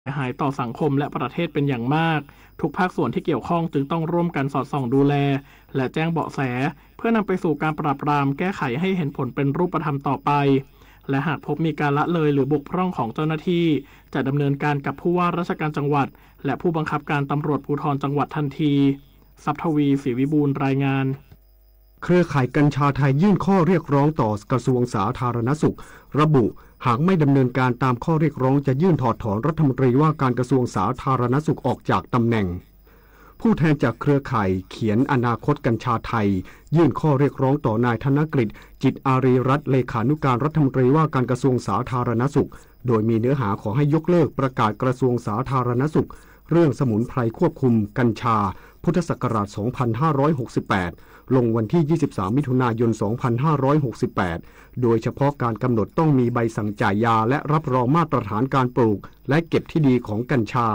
เสียหายต่อสังคมและประเทศเป็นอย่างมาก ทุกภาคส่วนที่เกี่ยวข้องจึงต้องร่วมกันสอดส่องดูแล และแจ้งเบาะแส เพื่อนำไปสู่การปราบปรามแก้ไขให้เห็นผลเป็นรูปธรรมต่อไป และหากพบมีการละเลยหรือบกพร่องของเจ้าหน้าที่ จะดำเนินการกับผู้ว่าราชการจังหวัด และผู้บังคับการตำรวจภูธรจังหวัดทันที ทรัพย์ทวี ศรีวิบูลย์ รายงาน เครือข่ายกัญชาไทยยื่นข้อเรียกร้องต่อกระทรวงสาธารณสุข ระบุ หากไม่ดำเนินการตามข้อเรียกร้องจะยื่นถอดถอนรัฐมนตรีว่าการกระทรวงสาธารณสุขออกจากตำแหน่ง ผู้แทนจากเครือข่ายเขียนอนาคตกัญชาไทย ยื่นข้อเรียกร้องต่อนายธนกฤษ จิตอารีรัตน์ เลขานุการรัฐมนตรีว่าการกระทรวงสาธารณสุข โดยมีเนื้อหาขอให้ยกเลิกประกาศกระทรวงสาธารณสุข เรื่องสมุนไพรควบคุมกัญชา พุทธศักราช สองพันห้าร้อยหกสิบแปด ลงวันที่ ยี่สิบสาม มิถุนายน สองพันห้าร้อยหกสิบแปด โดยเฉพาะการกำหนดต้องมีใบสั่งจ่ายยาและรับรองมาตรฐานการปลูกและเก็บที่ดีของกัญชา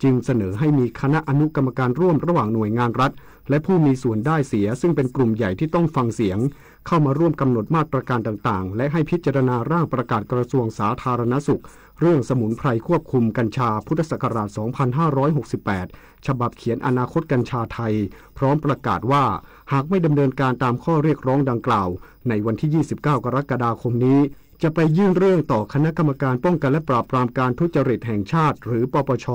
จึงเสนอให้มีคณะอนุกรรมการร่วมระหว่างหน่วยงานรัฐ และผู้มีส่วนได้เสียซึ่งเป็นกลุ่มใหญ่ที่ต้องฟังเสียง เข้ามาร่วมกำหนดมาตรการต่างๆ และให้พิจารณาร่างประกาศกระทรวงสาธารณสุข เรื่องสมุนไพรควบคุมกัญชา พุทธศักราช สองพันห้าร้อยหกสิบแปด ฉบับเขียนอนาคตกัญชาไทย พร้อมประกาศว่า หากไม่ดำเนินการตามข้อเรียกร้องดังกล่าว ในวันที่ ยี่สิบเก้า กรกฎาคมนี้ จะไปยื่นเรื่องต่อคณะกรรมการป้องกันและปราบปรามการทุจริตแห่งชาติ หรือ ปปช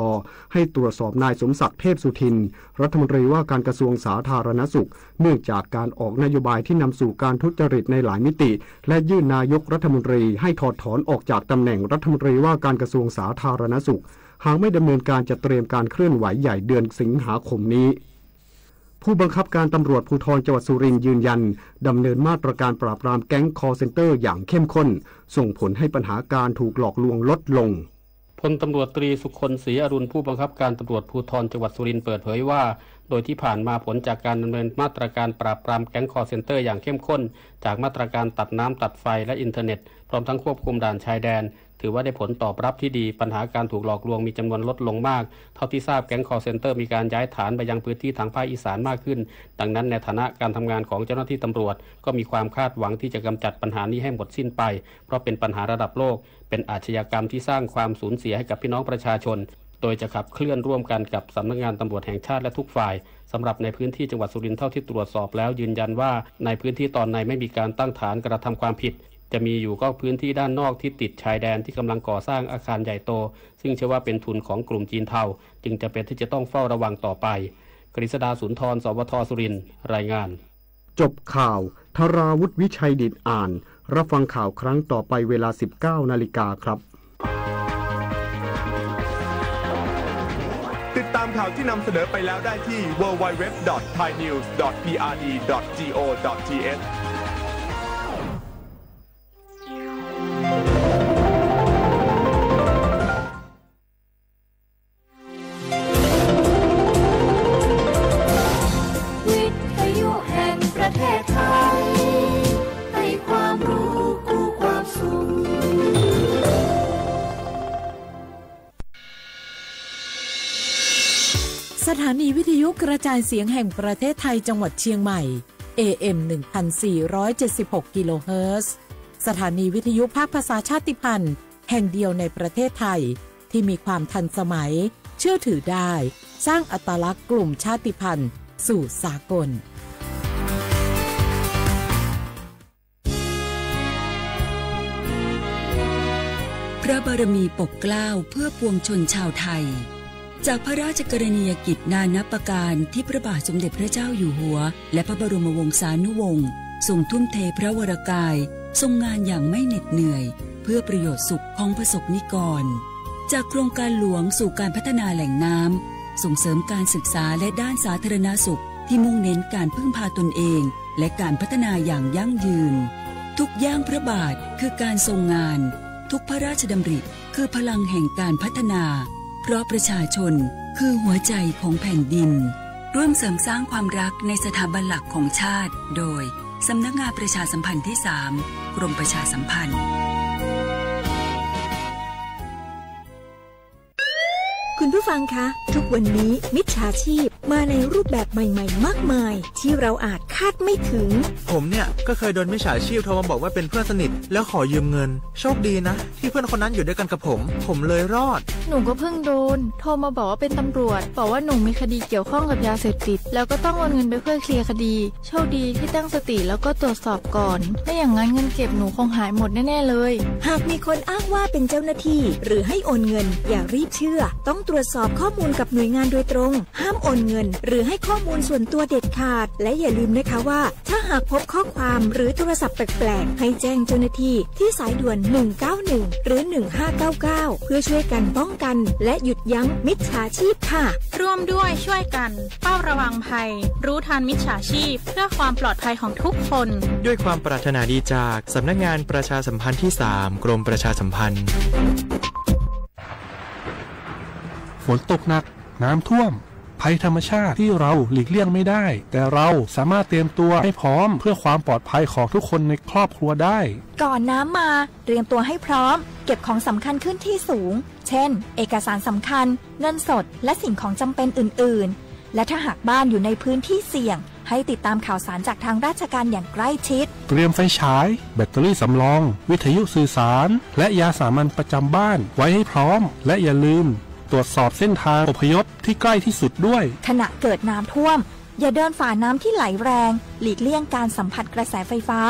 ให้ตรวจสอบนายสมศักดิ์ เทพสุทิน รัฐมนตรีว่าการกระทรวงสาธารณสุข เนื่องจากการออกนโยบายที่นำสู่การทุจริตในหลายมิติ และยื่นนายกรัฐมนตรีให้ถอดถอนออกจากตำแหน่งรัฐมนตรีว่าการกระทรวงสาธารณสุข หากไม่ดำเนินการจะเตรียมการเคลื่อนไหวใหญ่เดือนสิงหาคมนี้ ผู้บังคับการตำรวจภูธรจังหวัดสุรินทร์ยืนยัน ดำเนินมาตรการปราบปรามแก๊ง call center อย่างเข้มข้น ส่งผลให้ปัญหาการถูกหลอกลวงลดลง พลตำรวจตรีสุคน ศรีอรุณ ผู้บังคับการตำรวจภูธรจังหวัดสุรินทร์เปิดเผยว่า โดยที่ผ่านมาผลจากการดำเนินมาตรการปราบปรามแก๊ง call center อย่างเข้มข้น จากมาตรการตัดน้ำตัดไฟและอินเทอร์เน็ต พร้อมทั้งควบคุมด่านชายแดน ถือว่าได้ผลตอบรับที่ดี ปัญหาการถูกหลอกลวงมีจำนวนลดลงมาก เท่าที่ทราบแก๊ง call center มีการย้ายฐานไปยังพื้นที่ทางภาคอีสานมากขึ้น ดังนั้นในฐานะการทำงานของเจ้าหน้าที่ตำรวจ ก็มีความคาดหวังที่จะกำจัดปัญหานี้ให้หมดสิ้นไป เพราะเป็นปัญหาระดับโลก เป็นอาชญากรรมที่สร้างความสูญเสียให้กับพี่น้องประชาชน โดยจะขับเคลื่อนร่วมกันกับสำนักงานตำรวจแห่งชาติและทุกฝ่าย สำหรับในพื้นที่จังหวัดสุรินทร์เท่าที่ตรวจสอบแล้วยืนยันว่า ในพื้นที่ตอนในไม่มีการตั้งฐานกระทำความผิด จะมีอยู่ก็พื้นที่ด้านนอกที่ติดชายแดนที่กำลังก่อสร้างอาคารใหญ่โต ซึ่งเชื่อว่าเป็นทุนของกลุ่มจีนเทา จึงจำเป็นที่จะต้องเฝ้าระวังต่อไป กฤษดา สุนทร สวท สุรินทร์ รายงาน จบข่าว ธราวุฒิ วิชัยดิษฐอ่าน รับฟังข่าวครั้งต่อไปเวลา สิบเก้านาฬิกาครับ ติดตามข่าวที่นำเสนอไปแล้วได้ที่ ดับเบิลยู ดับเบิลยู ดับเบิลยู ดอท ไทยนิวส์ ดอท พีอาร์ดี ดอท จี โอ ดอท ที เอช วิทยุแห่งประเทศไทย ให้ความรู้คู่ความสุข สถานีวิทยุกระจายเสียงแห่งประเทศไทยจังหวัดเชียงใหม่ เอ เอ็ม หนึ่งพันสี่ร้อยเจ็ดสิบหก กิโลเฮิรตซ์ สถานีวิทยุภาคภาษาชาติพันธุ์แห่งเดียวในประเทศไทย ที่มีความทันสมัย เชื่อถือได้ สร้างอัตลักษณ์กลุ่มชาติพันธุ์สู่สากล พระบารมีปกเกล้าเพื่อปวงชนชาวไทย จากพระราชกรณียกิจนานับประการที่พระบาทสมเด็จพระเจ้าอยู่หัว และพระบรมวงศานุวงศ์ทรงทุ่มเทพระวรกาย ทรงงานอย่างไม่เหน็ดเหนื่อย เพื่อประโยชน์สุขของประสบนิกร จากโครงการหลวงสู่การพัฒนาแหล่งน้ำ ส่งเสริมการศึกษาและด้านสาธารณสุข ที่มุ่งเน้นการพึ่งพาตนเอง และการพัฒนาอย่างยั่งยืน ทุกย่างพระบาทคือการทรงงาน ทุกพระราชดำริคือพลังแห่งการพัฒนา เพราะประชาชนคือหัวใจของแผ่นดิน ร่วมเสริมสร้างความรักในสถาบันหลักของชาติ โดย สำนักงานประชาสัมพันธ์ที่ สาม กรมประชาสัมพันธ์ คุณผู้ฟังคะ ทุกวันนี้มิจฉาชีพมาในรูปแบบใหม่ๆมากมายที่เราอาจคาดไม่ถึง ผมเนี่ยก็เคยโดนมิจฉาชีพโทรมาบอกว่าเป็นเพื่อนสนิทแล้วขอยืมเงิน โชคดีนะที่เพื่อนคนนั้นอยู่ด้วยกันกับผม ผมเลยรอด หนูก็เพิ่งโดนโทรมาบอกว่าเป็นตำรวจ บอกว่าหนูมีคดีเกี่ยวข้องกับยาเสพติด แล้วก็ต้องโอนเงินไปเพื่อเคลียร์คดี โชคดีที่ตั้งสติแล้วก็ตรวจสอบก่อน ไม่อย่างนั้นเงินเก็บหนูคงหายหมดแน่ๆเลย หากมีคนอ้างว่าเป็นเจ้าหน้าที่ หรือให้โอนเงิน อย่ารีบเชื่อ ต้องตรวจสอบข้อมูลกับหน่วยงานโดยตรง ห้ามโอนเงิน หรือให้ข้อมูลส่วนตัวเด็ดขาด และอย่าลืมนะคะว่า ถ้าหากพบข้อความหรือโทรศัพท์แปลกๆ ให้แจ้งเจ้าหน้าที่ที่สายด่วน หนึ่งเก้าหนึ่ง หรือ หนึ่งห้าเก้าเก้า เพื่อช่วยกันป้องกัน และหยุดยั้งมิจฉาชีพค่ะ ร่วมด้วยช่วยกันเฝ้าระวังภัย รู้ทันมิจฉาชีพ เพื่อความปลอดภัยของทุกคน ด้วยความปรารถนาดีจากสำนักงานประชาสัมพันธ์ที่สาม กรมประชาสัมพันธ์ ฝนตกหนัก น้ำท่วม ภัยธรรมชาติที่เราหลีกเลี่ยงไม่ได้ แต่เราสามารถเตรียมตัวให้พร้อมเพื่อความปลอดภัยของทุกคนในครอบครัวได้ ก่อนน้ำมา เตรียมตัวให้พร้อม เก็บของสำคัญขึ้นที่สูง เช่น เอกสารสำคัญ เงินสด และสิ่งของจำเป็นอื่นๆ และถ้าหากบ้านอยู่ในพื้นที่เสี่ยง ให้ติดตามข่าวสารจากทางราชการอย่างใกล้ชิด เตรียมไฟฉาย แบตเตอรี่สำรอง วิทยุสื่อสาร และยาสามัญประจำบ้านไว้ให้พร้อม และอย่าลืม ตรวจสอบเส้นทางอพยพที่ใกล้ที่สุดด้วย ขณะเกิดน้ำท่วม อย่าเดินฝ่าน้ำที่ไหลแรง หลีกเลี่ยงการสัมผัสกระแสไฟฟ้า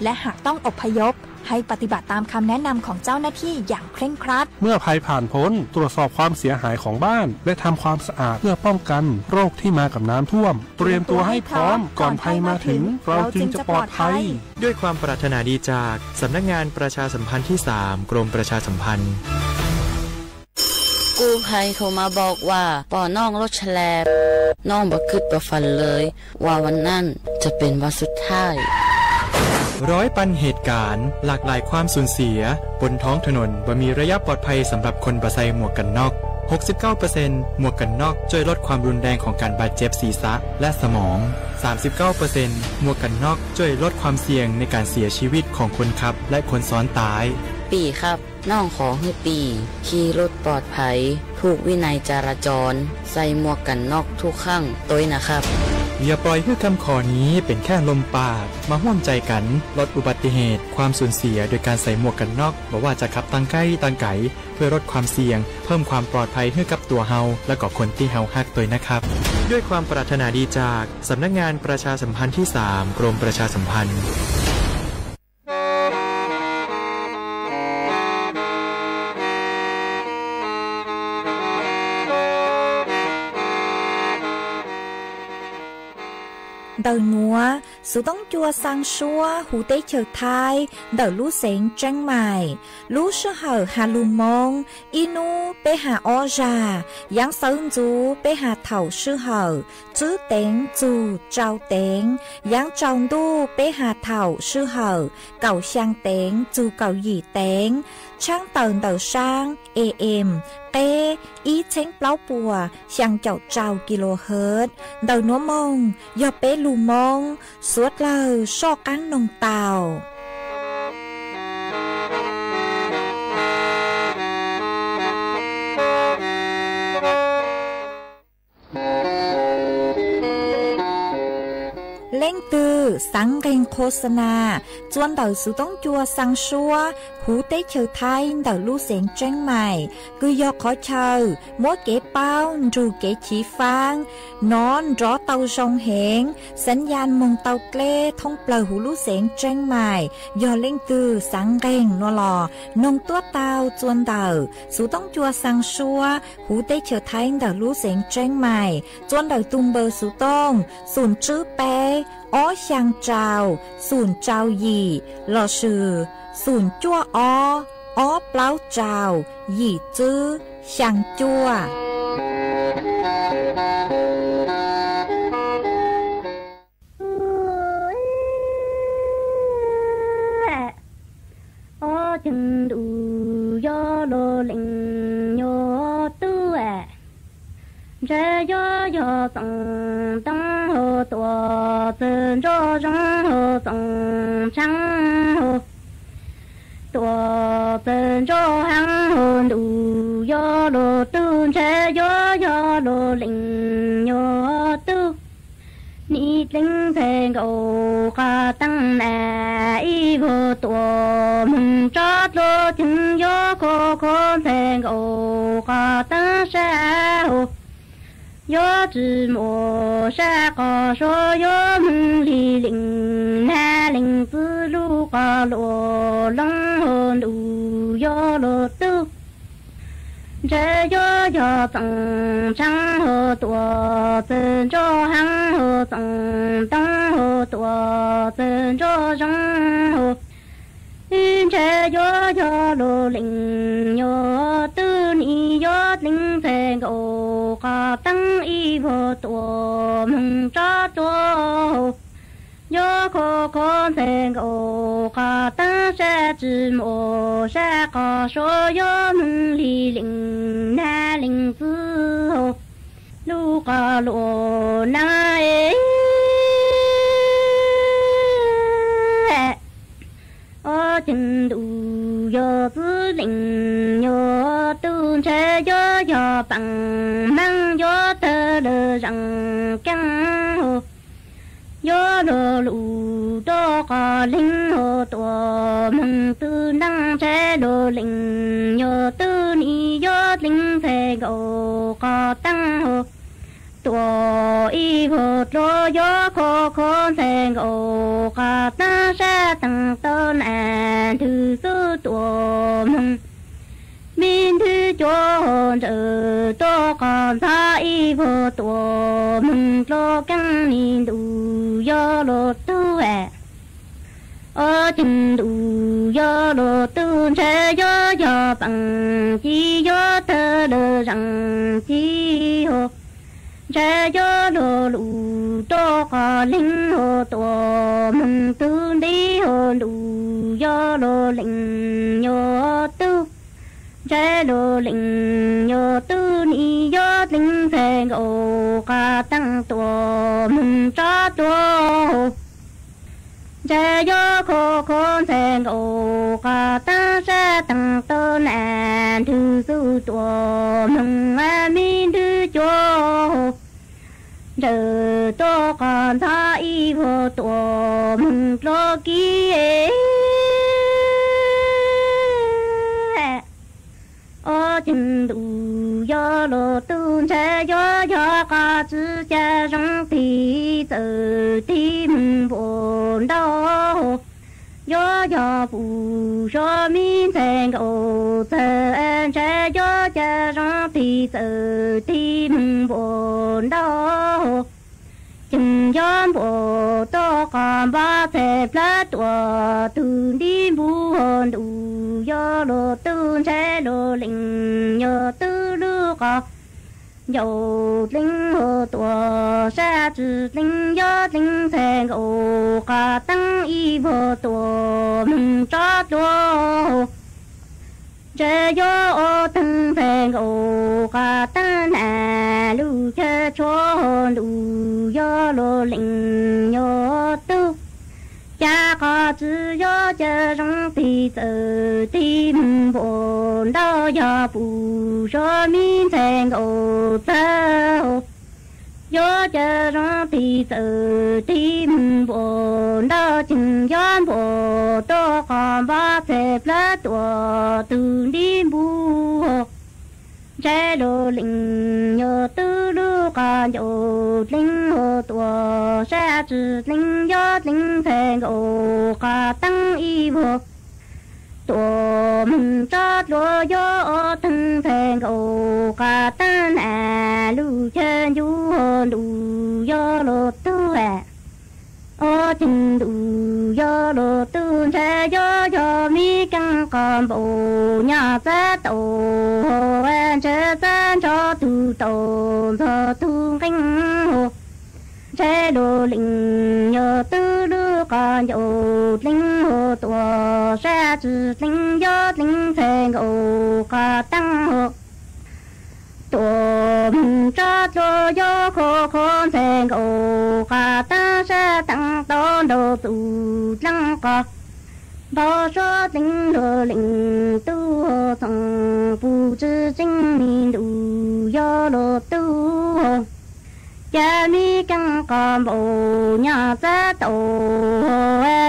และหากต้องอพยพ ให้ปฏิบัติตามคำแนะนำของเจ้าหน้าที่อย่างเคร่งครัด เมื่อภัยผ่านพ้น ตรวจสอบความเสียหายของบ้าน และทำความสะอาดเพื่อป้องกันโรคที่มากับน้ำท่วม เตรียมตัวให้พร้อมก่อนภัยมาถึง เราจึงจะปลอดภัย ด้วยความปรารถนาดีจากสำนักงานประชาสัมพันธ์ที่สาม กรมประชาสัมพันธ์ กู้ภัยโทรมาบอกว่าป้อน้องรถฉลบ น้องบ่คิดบ่ฝันเลยว่าวันนั้นจะเป็นวันสุดท้าย ร้อยปันเหตุการณ์ หลากหลายความสูญเสีย บนท้องถนนบ่มีระยะปลอดภัยสำหรับคนบ่ใส่หมวกกันน็อก หกสิบเก้าเปอร์เซ็นต์ หมวกกันน็อกช่วยลดความรุนแรงของการบาดเจ็บศีรษะและสมอง สามสิบเก้าเปอร์เซ็นต์ หมวกกันน็อกช่วยลดความเสี่ยงในการเสียชีวิตของคนขับและคนซ้อนท้าย ปีครับ น้องขอให้ปีขี่รถปลอดภัย ถูกวินัยจราจร ใส่หมวกกันน็อกทุกครั้งด้วยนะครับ อย่าปล่อยให้คำขอนี้เป็นแค่ลมปาก มาร่วมใจกันลดอุบัติเหตุ ความสูญเสียโดยการใส่หมวกกันน็อก บ่ว่าจะขับทางใกล้ทางไกล เพื่อลดความเสี่ยง เพิ่มความปลอดภัยให้กับตัวเฮา และก็คนที่เฮาฮักด้วยนะครับ ด้วยความปรารถนาดีจากสำนักงานประชาสัมพันธ์ที่สาม กรมประชาสัมพันธ์ Ntawm nuav, xuv toob cua xaa suab huv teb chaws Thaib ntawm lub xeev Tseeb Maim. Lub sij hawm has lug Moob, ib nub peb has ob zag, yaav xawv ntxuv peb has thaum sij hawm tswb teev txug tsau teev, yaav tsaus ntuj peb has thaum sij hawm kaum xyaa teev txug kaum yim teev. Tshaab tawm ntawm saab A M, qeb ib txheeb plaub puas xyaa caum rau kilohertz. Ntawm nuav moog yog peb lug Moob, suav dlawg soj qaab noog tau. Leej twg xaav nqeeg qho xa na txua ntawm xuv toob cua xaa suab huv teb chaws Thaib ntawm lub xeev Tseeb Maim, kws yog qhov chaw muab kev paub nrug kev chiv faab nov nrov tau zoo heev, xaav yaj moog tau dleb thoob plawg huv lub xeev Tseeb Maim. Yog leej twg xaav nqeeg nuav los noog tuab tau txua ntawm xuv toob cua xaa suab huv teb chaws Thaib ntawm lub xeev Tseeb Maim, txua ntawm tug npawb xuv tooj xoom tswb peb ob xyaa rau xoom rau yim lossis xoom cuaj ob ob plaub rau yim tswb xyaa cuaj. Ob ceev ntuj yog lub leej nyuas tub, ntshai yog yog txoom ntoo hauv, tuam txawg ntsoog zoo hauv, txoom tshaab hauv, tuam txawg ntsoog heev hauv, ntuj yog lub tug ntshai yog leej nyuag tub, nim dleev ntxhais nkaus qhov teeb na, ib vuag tuam moog tsob dlua ceev, yuav khov kho ntxhais nkaus qhov teeb sab hauv. Yuav tsi muaj sab qhov suav, yuav moog li leej nab leej txiv, lub qhov luam loob hauv ntuj yuav luag tub. Ntshe yuav yog txoom tshaav hauv tuam txawg ntsoj heev, hauv txoom ntoo hauv tuam txawg ntsoj zoo hauv. Ntshe yuav yog luag leej nyuag tub, nim yuav dleev ntxhais nkaus qhov teeb, ib vuag tuam moog tsob dlua hauv. Yuav khov kho ntxhais nkaus qhov teeb, sab tsi muaj sab qhov suav, yuav moog li leej nab leej txiv hauv. Lub qhov luam na, ob ceev ntuj yog txiv leej nyuag tub, ntshe yuav yog peem meej, yuav tawg lawm zeem keeb hauv. Yuav luag lug rua qhov leeg hauv tuam moog tw nteej, ntshe luag leej nyuag tub, nim yuav dleev ntxhais nkaus qhov teeb hauv. Tuam ib vuag dlua yuav khov kho ntxhais nkaus qhov teeb, sab teeb tau na ntws xub tuam moog. Me ntwg cuav hauv ntsawm tuaj qhov ntxhov, ib vuag tuam moog dlua keeb, nim ntuj yog luag tub. Ob ceev ntuj yog luag tub, ntshe yuav yog peem ci, yuav tawg lawm zeem ci hauv. Ntshe yuav luag lug rua qhov leeg hauv tuam moog tw nti, hauv ntuj yog luag leej nyuag tub. Ntshe luag leej nyuag tub, nim yuav dleev ntxhais nkaus qhov teeb, tuam moog tsob dlua hauv. Ntshe yuav khov kho ntxhais nkaus qhov teeb, sab teeb tau na ntws xub tuam moog. Me ntwg cuav hauv ntsawm tuaj qhov ntxhov, ib vuag tuam moog dlua kiv. Ob ceev ntuj yog luag tub, ntshe yuav yog qhov tsi ca zoo tig txawm tig moog npuam ntaub. Yuav yog puj suav me ntxhais nkaus txawg, ntshe yuav ca zoo tig txawm tig moog npuam ntaub. Ceem yuav npuam tuaj qhov npab txhais plawg tuam tug nti npug, hauv ntuj yog luag tub, ntshe luag leej nyuag tub, lub qhov ncauj dleev hauv tuam, sab tsi dleev, yuav dleev ntxhais nkaus qhov teeb, ib vuag tuam moog tsob dlua hauv. Ntshe yuav ob teev ntxhais nkaus qhov teeb na lub chaw tshuav, hauv ntuj yog luag leej nyuag tub. Cas qhov tsi yuav ca zoo tig txawm tig moog npuam ntaub, yog puj suav me ntxhais nkaus txawg hauv. Yuav ca zoo tig txawm tig moog npuam ntaub, ceem yuav npuam tuaj qhov npab txhais plawg tuam tug nti npug. Ntshe luag leej nyuag tub, lub qhov ncauj dleev hauv tuam, sab tsi dleev, yuav dleev ntxhais nkaus qhov teeb, ib vuag tuam moog tsob dlua, yuav ob teev ntxhais nkaus qhov teeb na lub chaw ncuj, hauv ntuj yog luag tub. Ob ceev ntuj yog luag tub, ntshe yuav yog me keeb qhov npaum, nyaj txab tau hauv, ntshe txab nrho tug tau ntxog tug nqeeb hauv. Ntshe luag leej nyuag tub, lub qhov ncauj dleev hauv tuam, sab tsi dleev, yuav dleev ntxhais nkaus qhov teeb hauv. Tuam moog tsob dlua yuav khov kho ntxhais nkaus qhov teeb, sab teeb tau nraug txuj dleev qhov npau suav dleev, luag leej tub hauv txoom puj tsi tseeb, me ntuj yog luag tub, cas me keeb qos npaum nyaj txab tau,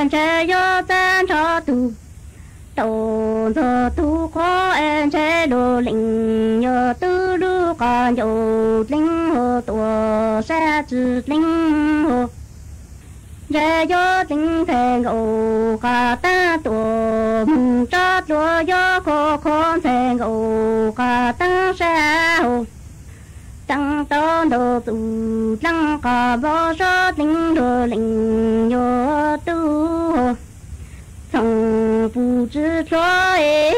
ntshai yog txab nrho tug tau ntxog tug qhov, ntshai luag lees yog tub lub qos ncauj dleeb hos tuam sab tsi dleeb hos. Ntshai yog dleeb ntxhais nkaus qas taab tuam moog tsob dluav, yog khov khov ntxhais nkaus qas taab sab hos. Taab tau ntau txuj dlaab qas npau suav dleeb luag lees yog tub hos. Txhoov pum tsi dluav es,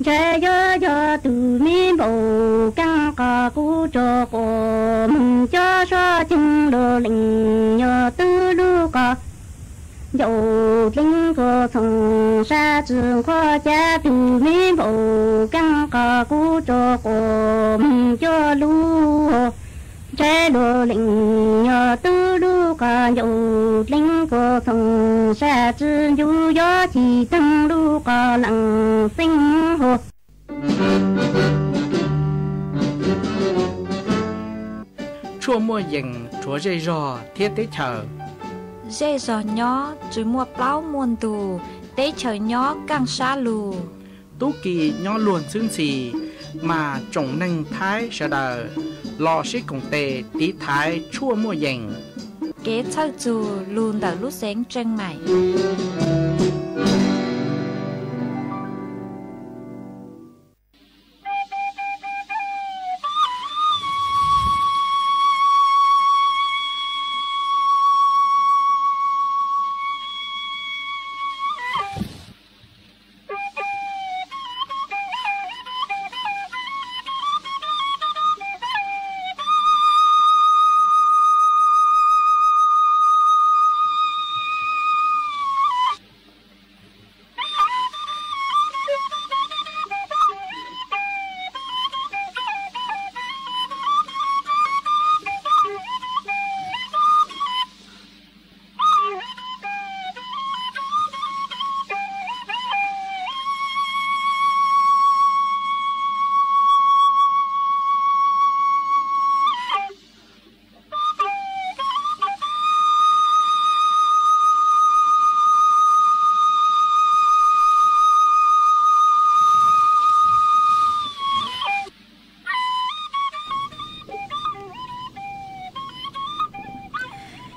ntshai yog yog tug me npaum keeb qos kuv tso quas moog cov suab ceeb luag lees yog tub lub qos ncauj dleeb kuas txhoov sab tsi nqhuab, cas tug me npaum keeb qos kuv tso quas moog cov lub hos. Ntshai luag lees yog tub lub qos ncauj dleeb kuas txhoov sab tsi ncu, yog chim taag lub qos lees xeeb hos. Tshuaj muaj yees rhuav zej zog thiab teb chaws. Zej zog nyob tsi muaj plaub muaj ntug, teb chaws nyob kaaj sab lug. Tub ki nyob luag ntxhwb ntxhi, mas tsoom neeg Thaib sawv daws los sib koom tes tiv thaiv tshuaj muaj yees. Kev txhawj txug lug ntawm lub xeev Tseej Maim.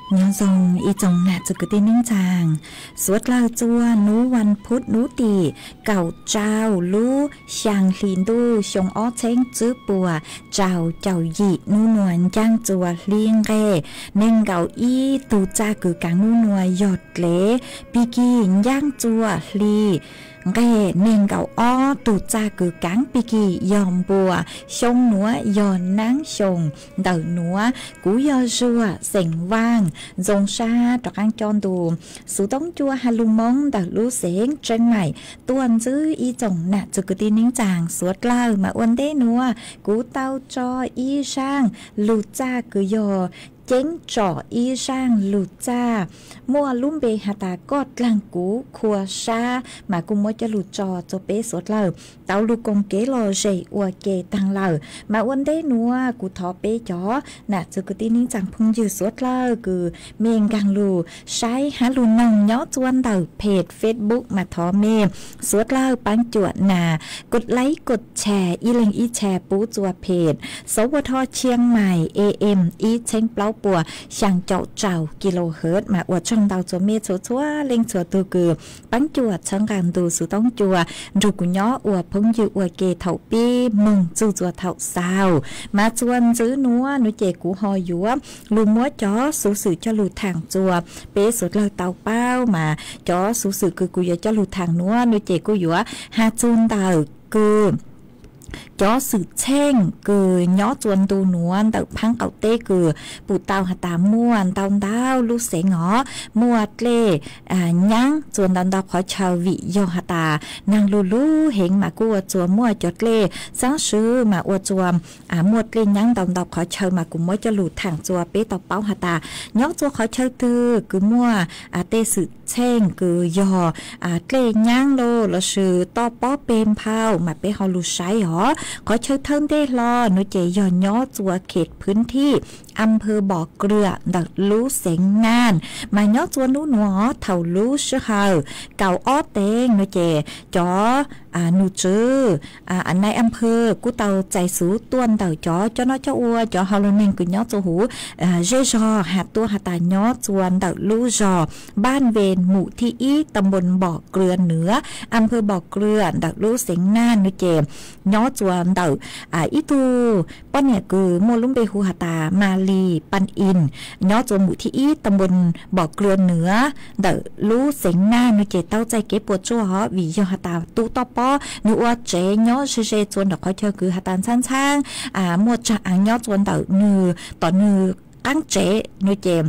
Nyob zoo ib tsoom nam txiv kwv tij neej tsaa, suav dlawg txua nub vas phuv nub tim kaum rau lub xyaa hli ntuj xyoo ob txheeb tswb puas rau caum yim, nub nua ncaaj txua hli nqeg neeg nkaum ib. Tug txaj kws kaav nub nua yog dlev, pig kig ncaaj txua hli nqeg neeg nkaum ob. Tug txaj kws kaav pig kig yog npua, xyoo nuav yog naab xyoo ntawm nuav. Kuv yog Zuag xeem Vaaj, zoo sab rov qaab coj ntu xuv toob cua has lug Moob ntawm lub xeev Tseeb Maim tuaj ntsib ib tsoom nam txiv kwv tij neej tsaa suav dlawg. Mas ua ntej nuav kuv tau tso ib zaaj lug txaj kws yog ceeb tsom ib zaaj lug txaj muaj lub npe has tas Koj dlaag kuv khua sab, mas kuj muab coj lug tso rua peb suav dlawg tau lug koom kev lom zem ua ke taag lawm. Mas ua ntej nuav kuv thov peb cov nam txiv kwv tij neej tsaa phooj ywg suav dlawg kws mej nkaag lug saib hab lug noog nyob txua ntawm peg Facebook mas thov mej suav dlawg paab cuam nas kos laib kos tshas ib leeg ib tshas pub txua peg Sov Ua Dho Chiang Mai A M ib txheeb plaub puas xyaa caum rau kilohertz mas ua tsaug ntau txua mej txhua txhua leej txhua tug kws paab cuam txhawb nqaa ntu xuv toob cua nrug kuv nyob ua phooj ywg ua ke thaum pib moog txug txua thaum xaus. Mas txua ntxiv nuav nuav ces kuv ho yuav lug muab cov xuv xwm coj lug thaam txua peb suav dlawg tau paub. Mas cov xuv xwm kws kuv yuav coj lug thaam nuav nuav ces kuj yuav has txug ntawm kws cov xwm txheej kws nyob txua ntu nuav ntawm phaab qaum teb kws pum tau has tas muaj ntau ntau lub xeev os, muaj dlej nyaab txua ntau ntau qhov chaw vim yog has tas naag lug lug heev mas kuj ua txua muaj cov dlej xaab swv mas ua txua muaj dlej nyaab ntau ntau qhov chaw mas kuv muab coj lug thaam txua peb tau paub has tas nyob txua qhov chaw twg kws muaj tej xwm txheej kws yog dlej nyaab los lossis toj pob peg nphau mas peb ho lug saib os. Qhov chaw thawj ntej hlo nuav ces yog nyob txua khev phwv thij am phawv Npom Krwm ntawm lub xeev Naj, mas nyob txua nub nuav thaum lub sij hawm kaum ob teev nuav ces cov num tswv nai am phawv kuj tau txais xuv tuaj ntawm cov coj noj coj ua, cov hauv lug neeg kws nyob txua huv zej zog has tuaj has tas nyob txua ntawm lub zog Npaj Ves, mum thib ib, tam npun Npom Krwm Nuav, am phawv Npom Krwm ntawm lub xeev Naj nuav ces nyob txua ntawm ib tug poj niam kws muaj lub npe hu has tas Mas Lis Pas Is, nyob txua mum thib ib, tam npun Npom Krwm Nuav ntawm lub xeev Naj nuav ces tau txais kev puam tsuaj os vim yog has tas tu toj pob, nwg ua tsev nyob ze ze txua ntawm qhov chaw kws has tas ntxhaab ntxhaab, muaj tsaag aav nyob txua ntawm nwg tom nwg qaab tsev nuav ces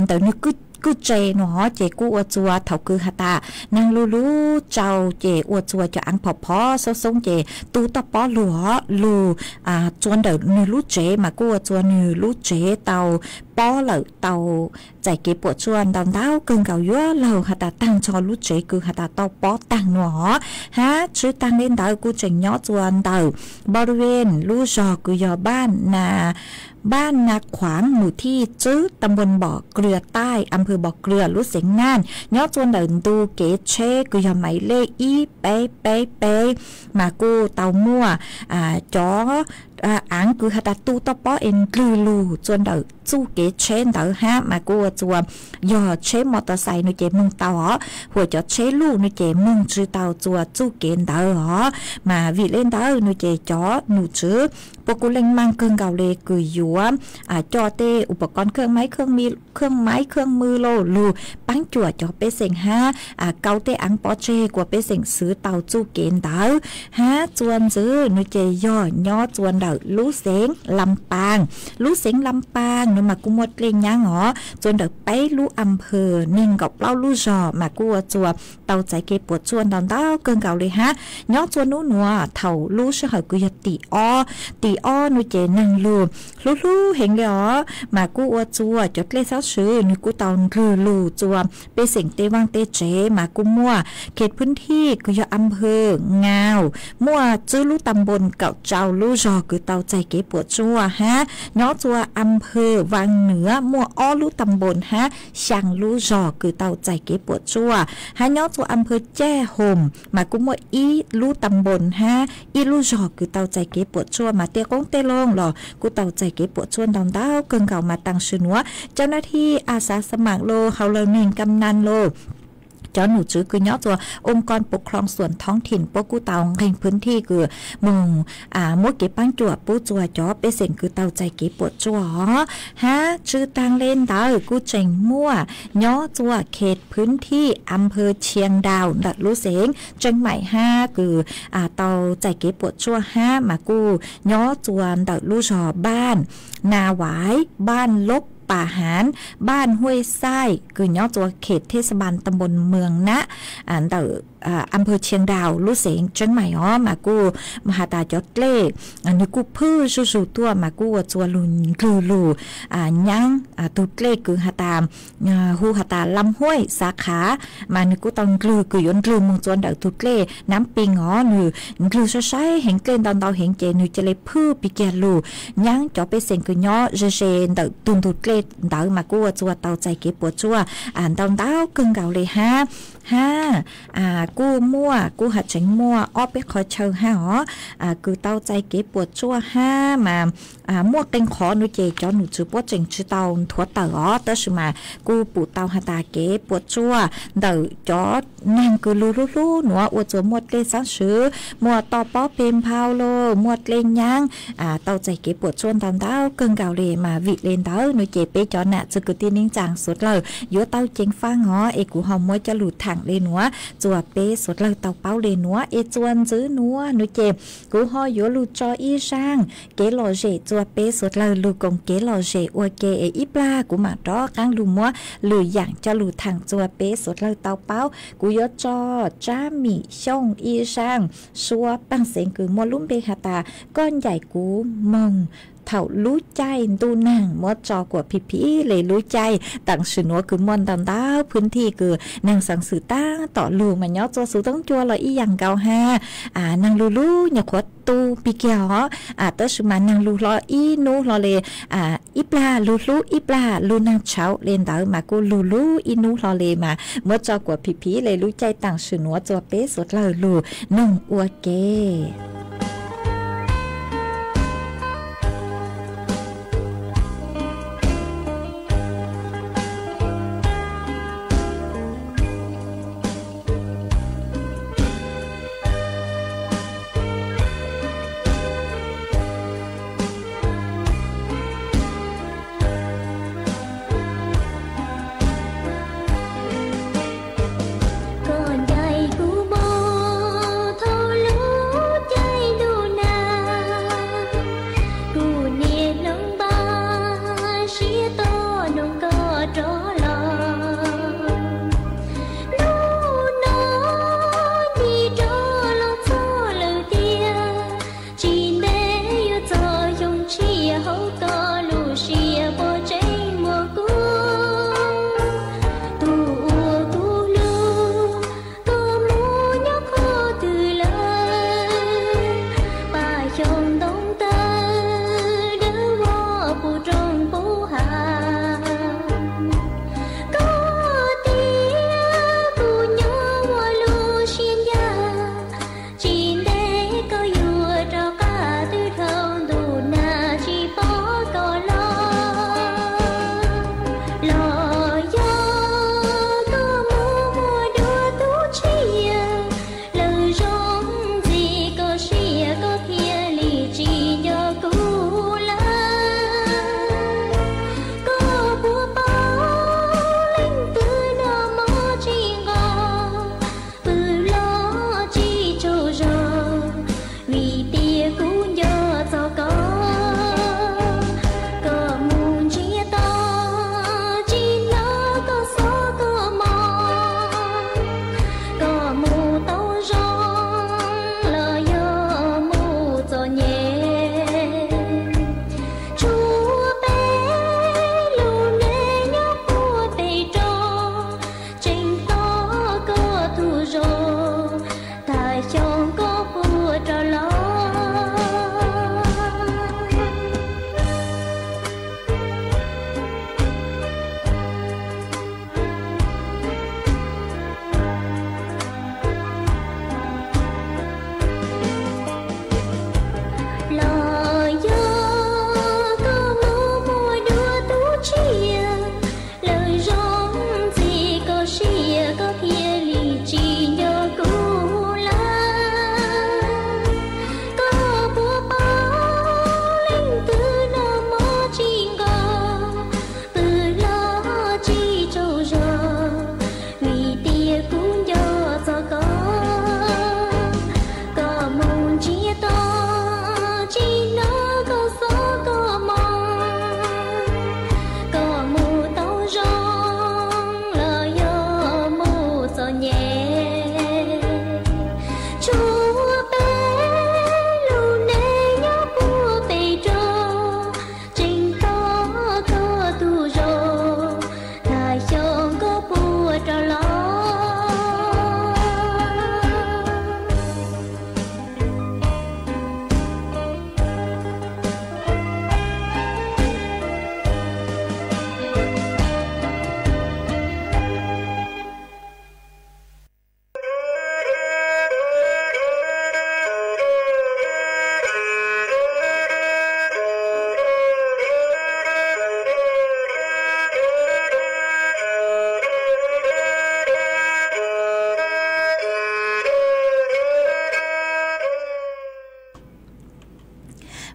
ntawm nwg kwj tse nuav ces kuj ua txua thaum kws has tas naag lug lug tsau ces ua txua cov aav phom phov xoob xoob ces tu toj pob lug os, lug txua ntawm nwg lub tsev mas kuj ua txua nwg lub tsev tau pob lawm, tau txais kev puam tsuaj ntau ntau kawg nkaus yuav luag has tas taag nrho lub tsev kws has tas tau pob taag nuav os. Hab tswb taag le ntawd kuj tseem nyob txua ntawm Npom Ves lub zog kws yog Npaj Naj Khuam, mum thib tswb, tam npun Npom Krwm Taij, am phawv Npom Krwm lub xeev Naj, nyob txua ntawm ntu kev tsheb kws yog maiv lej ib peb peb peb mas kuj tau muaj cov aav kws has tas tu toj pob es ndlwg lug txua ntawm txuj kev tsheb ntawd hab mas kuj ua txua yog tsheb mos tos xais nuav ces moog tau os, huam cov tsheb luj nuav ces moog tsi tau txua txuj kev ntawd os. Mas vim le ntawd nuav ces cov num tswv puab kuj leej maaj kawg nkaus le kws yuav coj tej ua pov koob khaj maiv khaj mwg lauj lug paab cuam cov pej xeem hab kau tej aav pov tseg kuas pej xeem xwv tau txuj kev ntawd. Hab txua ntxiv nuav ces yog nyob txua ntawm lub xeev Lam Paaj. Lub xeev Lam Paaj nuav mas kuj muaj dlej nyaab os, txua ntawm peb lub am phawv neeg nkaum plaub lub zog mas kuj ua txua tau txais kev puam tsuaj ntau ntau kawg nkaus le hab. Nyob txua nub nuav thaum lub sij hawm kws yog tim ob, tim ob nuav ces naag lug hlub hlub heev le os mas kuj ua txua cov dlej xaab swv nwg kuj tau ndlwg lug txua pej xeem tej vaaj tej tsev mas kuj muaj khev phwv thij kws yog am phawv Naj, muaj tswb lub tam npun kaum rau lub zog kws tau txais kev puam tsuaj hab. Nyob txua am phawv Vaaj Nuav muaj ob lub tam npun hab xyaa lub zog kws tau txais kev puam tsuaj hab. Nyob txua am phawv Caj Hoom mas kuj muaj ib lub tam npun hab ib lub zog kws tau txais kev puam tsuaj mas tej qoob tej loo los kuj tau txais kev puam tsuaj ntau ntau kawg nkaus mas taam sim nuav cov nab thij a xav xa maam los hauv lawv neeg kam naj los cov num tswv kws nyob txua oo koj puv khloog xuam thoob thim puab kuj tau nqeeg phwv thij kws moog muab kev paab cuam pub txua cov pej xeem kws tau txais kev puam tsuaj os. Hab tswb taag le ntawd kuj tseem muaj nyob txua khev phwv thij am phawv Tshiab Nraus ntawm lub xeev Tseeb Maim hab kws tau txais kev puam tsuaj hab mas kuj nyob txua ntawm lub zog Npaj Nas Vais, Npaj Loob Pas Haav, Npaj Huaj Xaij kws nyob txua khev thej xa npas tam npun Mws Nab ntawm am phawv Tshiab Nraus lub xeev Tseeb Maim os mas kuj has tas cov dlej nwg kuj phwj zuj zug tuaj mas kuj ua txua lug ndlwg lug nyaab tug dlej kws has tas hu has tas Lam Huaj Xav Qhav mas nwg kuj tau ndlwg kws yuav ndlwg moog txua ntawm tug dlej Nab Pij os, nwg ndlwg saib saib heev dlej ntau ntau heev ces nwg ca le phwj pig kiag lug nyaab cov pej xeem kws nyob ze ze ntawm tug ntug dlej ntawd mas kuj ua txua tau txais kev puam tsuaj ntau ntau kawg nkaus le hab. Hab kuj muaj, kuj has tseev muaj ob peb qhov chaw hab os kws tau txais kev puam tsuaj hab mas muaj qee qhov nuav ces cov nom tswv puab tseem tsi tau nthuav tawm os, tab sis mas kuj pum tau has tas kev puam tsuaj ntawm cov neeg kws lug hlub hlub nuav ua txuas muaj dlej xaab swv, muaj toj pob peg nphau lug, muaj dlej nyaab, tau txais kev puam tsuaj ntau ntau kawg nkaus le. Mas vim le ntawd nuav ces peb cov nam txiv kwv tij neej tsaa suav dlawg yuav tau ceev faab os, es kuv ho muab coj lug thaam le nuav txuas peb suav dlawg tau paub le nuav. Es txuas ntxiv nuav nuav ces kuv ho yuav lug tso ib zaaj kev lom zem txuas peb suav dlawg lug koom kev lom zem ua ke. Es ib plag kuv maam rov qaab lug muab lwm yaam coj lug thaam txuas peb suav dlawg tau paub. Kuv yuav tso Tsaab Mim Xyooj ib zaaj suab paaj xeev kws muaj lub npe has tas Koj ncaim kuv moog thaum lub caij ntuj naag, muab tso kuas phim phim le lub caij taam sim nuav kws muaj ntau ntau phwb thij kws naag xaav xwm taab tom lug mas nyob txua xuv toob cua los ib yaam nkaus hab. Naag lug lub nyuam qhuav tu pig kiag os, tab sis mas naag lug hlo ib nub hlo le, ib plag lug hlub ib plag lug naag tshauv le ntawd mas kuj lug lub ib nub hlo le mas muab tso kuas phim phim le lub caij taam sim nuav txua peb suav dlawg lug noog ua ke. Koj ncaim kuv moog thaum lub caij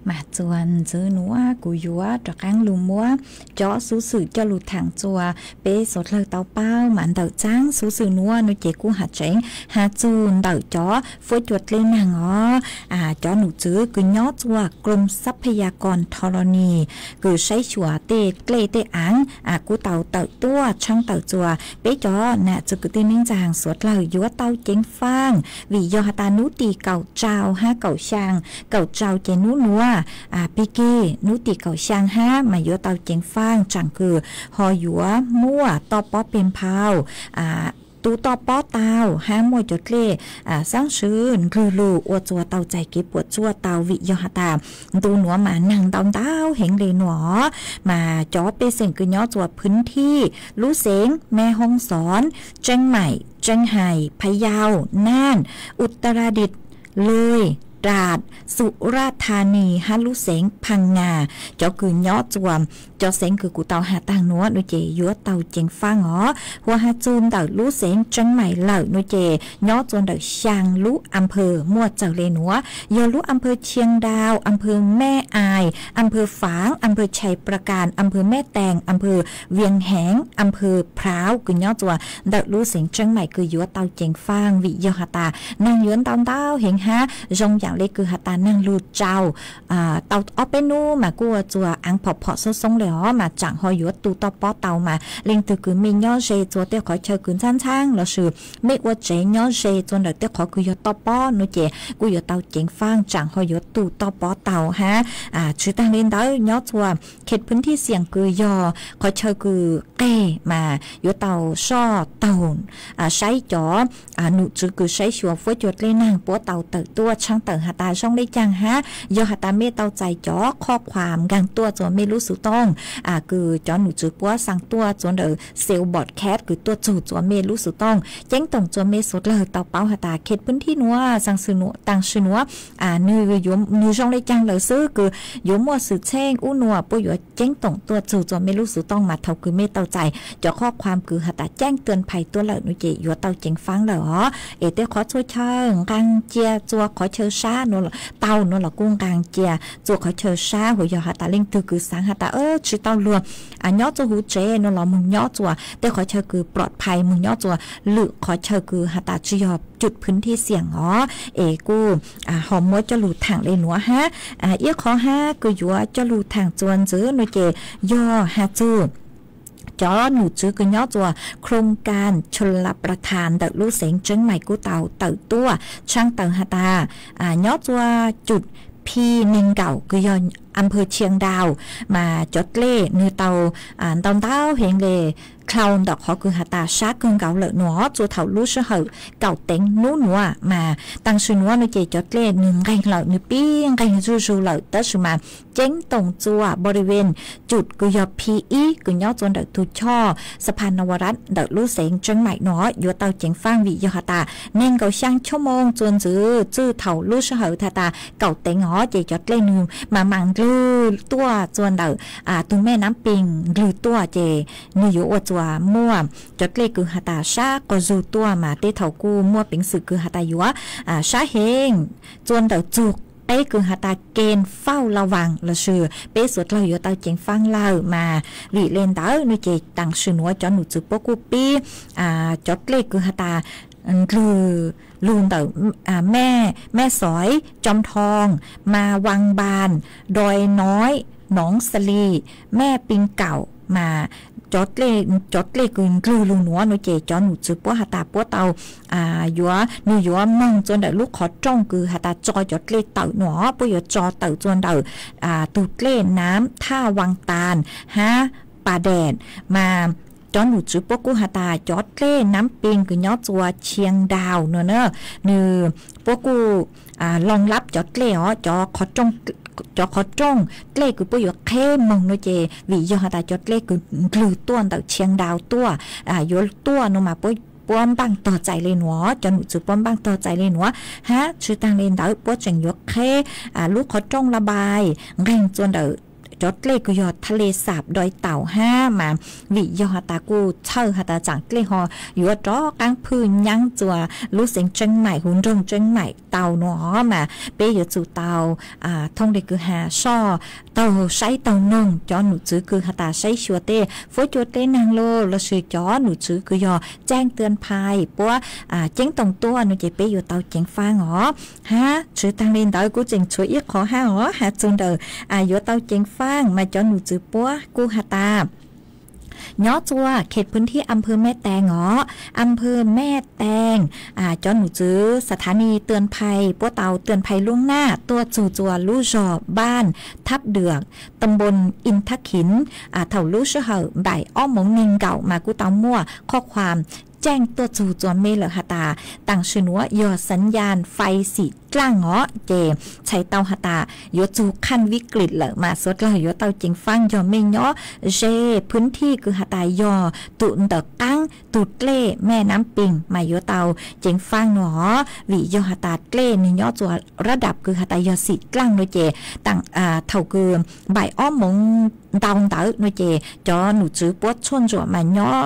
Mas txuas ntxiv nuav kuv yuav rov qaab lug muab cov xuv xwm coj lug thaam txug peb suav dlawg tau paub. Mas ntawm txaab xuv xwm nuav no ces kuj has tseeb has txug ntawm cov fuab cua dlej naag os. Cov num tswv kws nyob txuas กรมทรัพยากรธรณี kws saib xyuas tej dlej tej aav kuj tau tawm tuaj tshaab tawm txuas peb cov nam txwv kwv tij neej tsaa suav dlawg yuav tau ceev faaj, vim yog has tas nub tim kaum rau hab kaum xyaa, kaum rau ces nub nuav pig kig, nub tim kaum xyaa hab mas yuav tau ceev faaj tsaam kws ho yuav muaj toj pob peg nphau, tu toj pob tau hab muaj cov dlej xaab swv ndlwg lug ua txuas tau txais kev puam tsuaj tau, vim yog has tas ntu nuav mas naag ntau ntau heev le nuav. Mas cov pej xeem kws nyob txuas พื้นที่ lub xeev แม่ฮ่องสอน Cheeñ Maim, Cheeñ Hais, Phayau, Naj, Utaradiet, Loj, Ras, Suraj Thani hab lub xeev Phas Ngas, cov kws nyob txuas cov xeev kws kuv tau has taag nuav no ces yuav tau ceev faaj os. Hu has txug ntawm lub xeev Cheeñ Maim lawm no ces nyob txuas ntawm xyaa lub อำเภอ muaj txawg le nuav, yog lub อำเภอ Chiang Dau, อำเภอ แม่อาย, อำเภอ Faam, อำเภอ Chai Prakaan, อำเภอ แม่แตง, อำเภอ Vieng Heev, อำเภอ Phrav kws nyob txuas ntawm lub xeev Cheeñ Maim kws yuav tau ceev faaj, vim yog has tas naag yuav ntau ntau heev hab zoo yaam le kws has tas naag lug tsau tau ob peb nub mas kuj ua txuas aav phom phom xoob xoob le os, mas tsaam ho yuav tu toj pob tau. Mas leej twg kws mej nyob ze txuas tej qhov chaw kws ntxhaab ntxhaab lossis mej ua tsev nyob ze txuas ntawm tej qhov kws yog toj pob no ces kuj yuav tau ceev faaj tsaam ho yuav tu toj pob tau hab. Tsi taag le ntawd nyob txuas เขตพื้นที่เสี่ยง kws yog qhov chaw kws qeg mas yuav tau soj taug saib cov num tswv kws saib xyuas fuab cua dlej naag puab tau tawm tuaj tshaab tawm has tas zoo le caag hab. Yog has tas mej tau txais cov qhov khuam nkaag tuaj txuas mej lub xuv tooj kws cov num tswv puab xaa tuaj txuas ntawm Sales Broadcast kws tuaj txug txuas mej lub xuv tooj, ceeb toom txuas mej suav dlawg tau paub has tas เขตพื้นที่ nuav, taag sim nuav nwg zoo le caag lawm xwb, kws yuav muaj xwm txheej ub nuav puab yuav ceeb toom tuaj txug txuas mej lub xuv tooj. Mas thaus kws mej tau txais cov qhov khuam kws has tas แจ้งเตือนภัย tuaj lawm no ces yuav tau ceev faaj lawm os. Es tej qhov txhua chaw nqaa cia txuas qhov chaw sab tau nuav los kuj nqaa cia txuas qhov chaw sab. Hu yog has tas leej twg kws xaav has tas tsi tau luag nyob txuas huv tsev nuav los moog nyob txuas tej qhov chaw kws ปลอดภัย, moog nyob txuas lwm qhov chaw kws has tas tsi yog จุดพื้นที่เสี่ยง os. Es kuj ho muab coj lug thaam le nuav hab. Ib qhov hab kws yuav coj lug thaam txuas ntxiv no ces yog has txug cov num tswv kws nyob txuas โครงการชลประทาน ntawm lub xeev Cheeñ Maim kuj tau tawm tuaj tshaab tawm has tas nyob txuas จุด Phi Neeg Nkaum kws yog อำเภอ Chiang Dau, mas cov dlej nwg tau ntau ntau heev le, dlhau ntawm qhov kws has tas sab kawg nkaus lawm nuav. Txuas thaus lub sij hawm kaum teev nub nuav mas taag sim nuav no ces cov dlej nwg nqeeg lawm, nwg pib nqeeg zuj zug lawm, tab sis mas ceeb toom txuas บริเวณ จุด kws yog Phi Ib kws nyob txuas ntawm tug choj สะพานนวรัตน์ ntawm lub xeev Cheeñ Maim nuav yuav tau ceev faaj, vim yog has tas neeg nkaum xyaa choj moog txuas ntxiv txij thaus lub sij hawm has tas kaum teev os ces cov dlej nwg mas mam ndlwg tuaj txuas ntawm tug แม่น้ำปิง ndlwg tuaj ces nwg yuav ua txuas muaj cov dlej kws has tas sab quas zug tuaj mas tej thaus kuj muaj peev xwm kws has tas yuav sab heev txuas ntawm txug peb kws has tas เกณฑ์เฝ้าระวัง lossis peb suav dlawg yuav tau ceev faaj lawm mas. Vim le ntawd no ces taag sim nuav cov num tswv puab kuj pib cov dlej kws has tas ndlwg lug ntawm แม่สอด, จอมทอง, มาวังบาน, ดอยน้อย, หนองสลี, แม่ปิงเก่า mas cov dlej kws ndlwg lug nuav no ces cov num tswv puab has tas puab tau yuav, nwg yuav moog txuas ntawm lub qhov rooj kws has tas tso cov dlej tawm nuav, puab yuav tso tawm txuas ntawm tug dlej น้ำท่าวังตาล hab ป่าแดด mas cov num tswv puab kuj has tas cov dlej น้ำปิง kws nyob txuas เชียงดาว nuav na, nwg puab kuj รองรับ cov dlej os, cov qhov rooj dlej kws puab yuav qheb moog no ces vim yog has tas cov dlej kws ndlwg tuaj ntawm เชียงดาว tuaj yuav tuaj no mas puab npaaj tog txais le nuav, cov num tswv puab npaaj tog txais le nuav hab. Tsi taag le ntawd puab tseem yuav qheb lub qhov rooj ระบาย nqeeg txuas ntawm cov dlej kws yog thaj le xab doj taus hab mas, vim yog has tas kuj txhawj has tas tsaam dlej ho yuav rov qaab phwj nyaab txug lub xeev Tseeb Maim, huv nroog Tseeb Maim tau nuav mas peb yuav tsum tau thooj le kws has soj taug saib taug noog cov num tswv kws has tas saib xyuas tej fuab cua dlej naag lug lossis cov num tswv kws yog tsaaj tuaj phais puab ceeb toom tuaj no ces peb yuav tau ceev faab os. Hab tshwv taag le ntawd kuj tseem tshuav ib qhov hab os, has txug ntawm yuav tau ceev faab mas cov num tswv puab kuj has tas nyob txuas khees pwv thib am phw Mej Tees os, am phw Mej Tees, cov num tswv xav thav ni tuaj phais puab tau tuaj phais luj naj tuaj txug txuas lub zog Npaaj Thab Dwm, ta npoo In Thab Khiv, thaum lub sij hawm npaim ob moov neeg nkaum mas kuj tau muaj qhov khuam tseej tuaj txug txuas mej lawm has tas taam sim nuav yog xav yas fais xim dlaaj os, ces txhais tau has tas yuav txug khaj vib klis lawm mas suav dlawg yuav tau ceev faab. Yog mej nyob ze pwv thib kws has tas yog tug ntawm qaab tug dlej Mej Nam Pis mas yuav tau ceev faab nuav os, vim yog has tas dlej nwg nyob txuas rab dam kws has tas yog xim dlaaj no ces thaum kws npaim ob moov ntau ntawd no ces cov num tswv puab tshuaj ntsuam mas nyob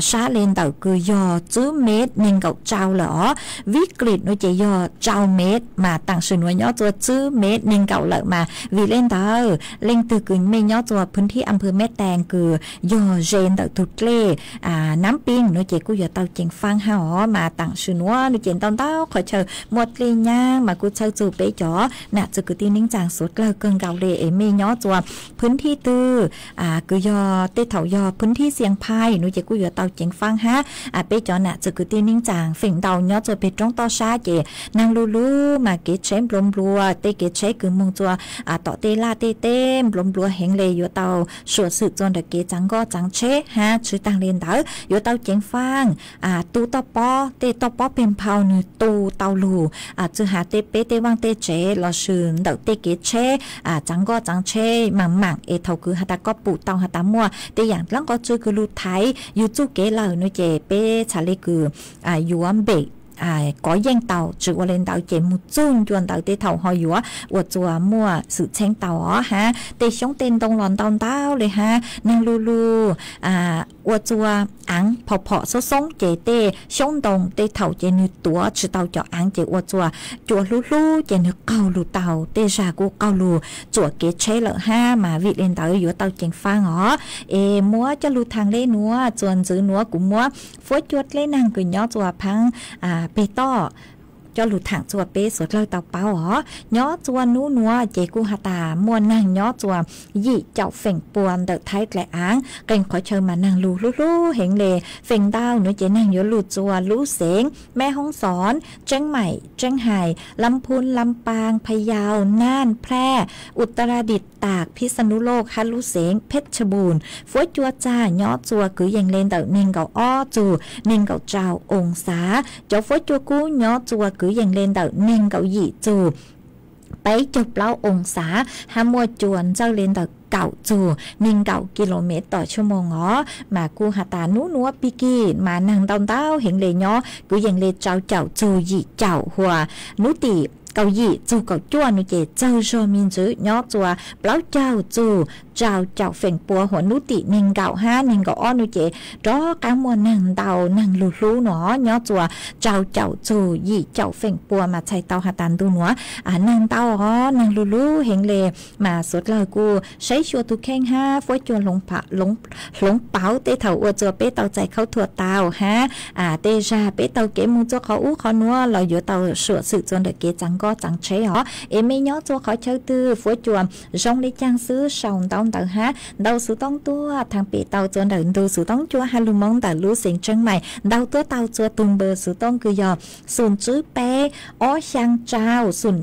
sab le ntawm kws yog tswb mev neeg nkaum tsau lawm os. Vib klis no ces yog tsau mev mas taam sim nuav nyob txuas tswb mev neeg nkaum lawm mas vim le ntawd leej twg kws mej nyob txuas pwv thib am phw Mej Tees kws yog ze ntawm tug dlej Nam Pis no ces kuj yuav tau ceev faab hab os. Mas taam sim nuav no ces ntau ntau qhov chaw muaj dlej nyaab mas kuj txhawj txug peb cov nam txwv kwv tij neej tsaa suav dlawg kawg nkaus le es mej nyob txuas pwv thib twg kws yog tej thaum yog pwv thib Xias Phais no ces kuj yuav tau ceev faab hab. Peb cov nam txwv kwv tij neej tsaa feem ntau nyob txuas peg roob toj sab ces naag lug lug mas kev tsheb nplua nplua, tej kev tsheb kws moog txuas tom tej laj tej teb nplua nplua heev le yuav tau suam xwm txuas ntawm kev txaav nkoj txaav tsheb hab tshwv taag le ntawd yuav tau ceev faab. Tu toj pob, tej toj pob peg nphau nwg tu tau lug, txwj has tej peb tej vaaj tej tsev lossis ntawm tej kev tsheb txaav nkoj txaav tsheb maam maam es thaum kws has tas koj pum tau has tas muaj tej yaam dlaab qov tsw kws lug thaiv yug txuj kev lawm no ces peb txhad le kws yuav npem kov yeej tau, tsi ua le ntawd ces moog txug ncua ntawd tej thaum ho yuav ua txuas muaj xwm txheeb tau os hab. Tej xyoob tej ntoo los ntau ntau le hab, naag lug lug ua txuas aav phom phom xoob xoob ces tej xyoob ntoo tej thaum ces nwg tuav tsi tau cov aav ces ua txuas cua hlub hlub ces nwg qaug lug tau, tej zag kuj qaug lug txuam kev tsheb lawm hab. Mas vim le ntawd yuav tau ceev faab os. Es muab coj lug thaam le nuav txuas ntxiv nuav kuv muab fuab cua dlej naag kws nyob txuas phaab peg toj coj lug thaam txuas peb suav dlawg tau paub os. Nyob txuas nub nuav ces kuj has tas muaj naag nyob txuas yim caum feem pua ntawm Thaib dlaim aav, qee qhov chaw mas naag lug hlub hlub heev le. Feem ntau nuav ces naag yuav lug txuas lub xeev Mej Hoob Xoob, Tseeb Maim, Tseeb Hais, Lam Phun, Lam Paas, Pha Yau, Naj, Phlaj, Utaradis, Taas, Phij Xa Nub Loj hab lub xeev Phej Tshaj Npuj. Fuab cua txag nyob txuas kwv yees le ntawm neeg nkaum ob txug neeg nkaum rau oo xav. Cov fuab cua kub nyob txuas kwv yees le ntawm neeg nkaum yim txug peb caug plaub oo xav hab muaj cua ntxawj le ntawm kaum txug neeg nkaum kis lus mev tom tshua moos os. Mas kuj has tas nub nuav pig kig mas naag ntau ntau heev le nyob kwv yees le rau caum txug yim caum huas nub tim kaum yim txug kaum cuaj nuav ces txawg zog me ntsis nyob txuas plaub caug txug rau caum feem pua huas nub tim neeg nkaum hab neeg nkaum ob nuav ces rov qaab muaj naag ntau naag lug hlub nuav nyob txuas rau caum txug yim caum feem pua mas txhais tau has tas ntu nuav naag ntau os naag lug hlub heev le. Mas suav dlawg kuj saib xyuas tug kheej hab fuab cua hloov pauv tej thaum ua txuas peb tau txais khaub thuas tau hab tej zag peb tau kev moog txuas qhov ub qhov nuav los yuav tau suam xwm txuas ntawm kev txaav nkoj txaav tsheb os. Es mej nyob txuas qhov chaw twg fuab cua zoo le caag xwb sau ntaub ntawv hab ntau xuv tooj tuaj thaam pem tau txuas ntawm ntu xuv tooj cuaj hab lug moov ntawm lub xeev Tseeb Maim ntau tuaj tau txuas tug npawb xuv tooj kws yog xum tswb peb ob xyaa rau xum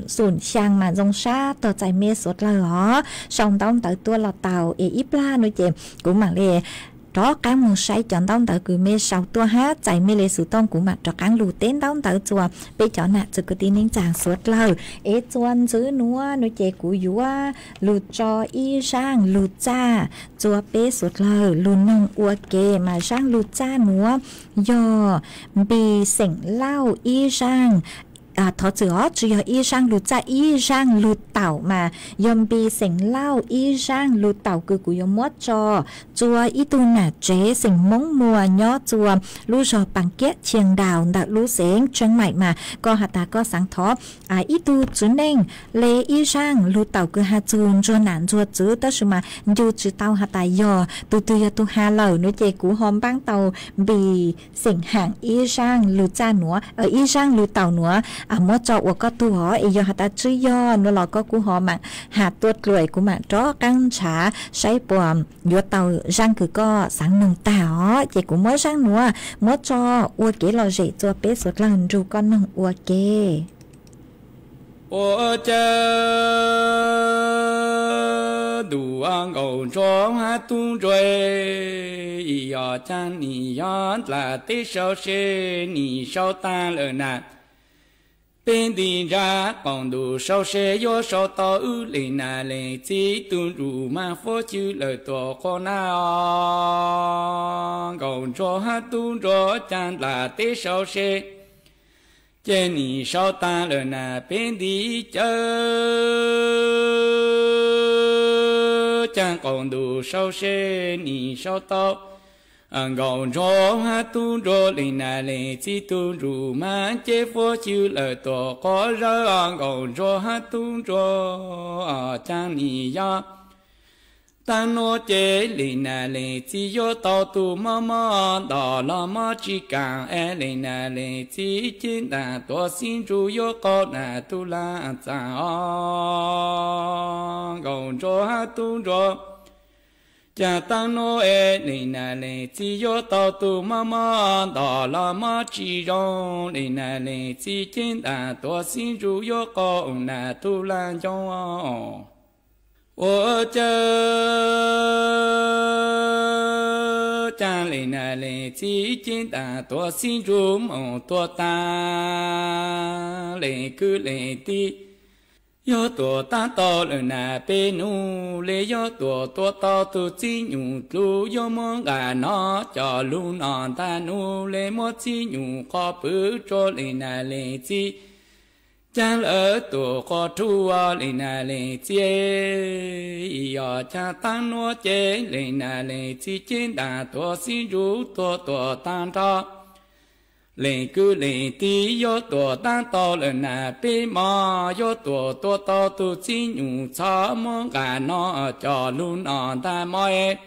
xyaa mas zoo sab tog txais mej suav dlawg os. Sau ntaub ntawv tuaj los tau es ib plag nuav ces kuv maam le rov qaab moog saib cov ntaub ntawv kws mej sau tuaj hab txais mej le xuv tooj kuv maam rov qaab lug teb ntaub ntawv txuas peb cov nam txwv kwv tij neej tsaa suav dlawg. Es txuas ntxiv nuav nuav ces kuv yuav lug tso ib zaaj lug txaj txuas peb suav dlawg lug noog ua ke mas zaaj lug txaj nuav yog Npis Xeem Lauj ib zaaj Thov txim os, tsis yog Ib Zaaj lug txaj, Ib Zaaj lug taum mas yog Npis xeem Lauj, Ib Zaaj lug taum kws kuv yuav muab tso txua ib tug nam tsev xeem Moob Muas nyob txua lub zog Paas Kiab Chiang Dau ntawm lub xeev Tsheej Maim mas koj has tas koj xaav thov ib tug txiv neej le Ib Zaaj lug taum kws has txug ntsuag nam ntsuag txwv, tab sis mas ncu tsis tau has tas yog tug twg yog tug has lawm nuav ces kuv ho npaab tau Npis xeem Haam Ib Zaaj lug txaj nuav, Ib Zaaj lug taum nuav muab tso ua koj tug os. Es yog has tas tsis yog nuav los koj kuj ho maam has tuaj dlua, kuv maam rov qaab nrhav saib puas yuav tau zaaj kws koj xaav noog tag os. Ces kuv muab zaaj nuav muab tso ua kev lom zem txua peb suav dlawg nrug koj noog ua ke. Ua cas ntuj nkaus ntsuag hab tub ntsuag, yog caag nim yog ntlam teb sau se nim sau taag lawm na. Peb nti nrag qaum ntuj sau se yuav sau tau wb leej nam leej txiv tug ntuj mas fuab cwj lawm tuam quas na. Nkaus ntsuag hab tub ntsuag caag ntlam teb sau se ces nim sau taag lawm na. Peb nti cawv caag qaum ntuj sau se nim sau tau nkaus ntsuag hab tub ntsuag leej nam leej txiv tug ntuj mas ces fuab cwj lawm tuam quas zawg. Nkaus ntsuag hab tub ntsuag caag nim yog taag nuav ces leej nam leej txiv yuav tau tug mob mob nto los mob tsis kaam es leej nam leej txiv ceeb ntaag tuav xib ntsuj yuav qaug nam tug laag txaam os. Nkaus ntsuag hab tub ntsuag caag taag nuav es leej nam leej txiv yuav tau tug mob mob nto los mob tsis zoo, leej nam leej txiv ceeb ntaag tuav xib ntsuj yuav qaug nam tug laag ncoo os. Ua cas caag leej nam leej txiv ceeb ntaag tuav xib ntsuj moog tuag taag, leej kwv leej tij yuav tuam taab tau lawm na. Peb nub le yuav tuam tuav tau tug txib nyum dlub, yuav muab nqaj nov coj lug noj ntag. Nub le muab txib nyum qhov pwg rua leej nam leej txiv caag lawm tuam quas rua. Leej nam leej txiv yog caag taag nuav ces leej nam leej txiv ceeb ntaag tuav xib ntsuj tuag tuam taag nrho, leej kwv leej tij yuav tuam taab tau lawm na. Peb mog yuav tuam tuav tau tug txib nyum txhob muab nqaj nov coj lug noj ntag mog.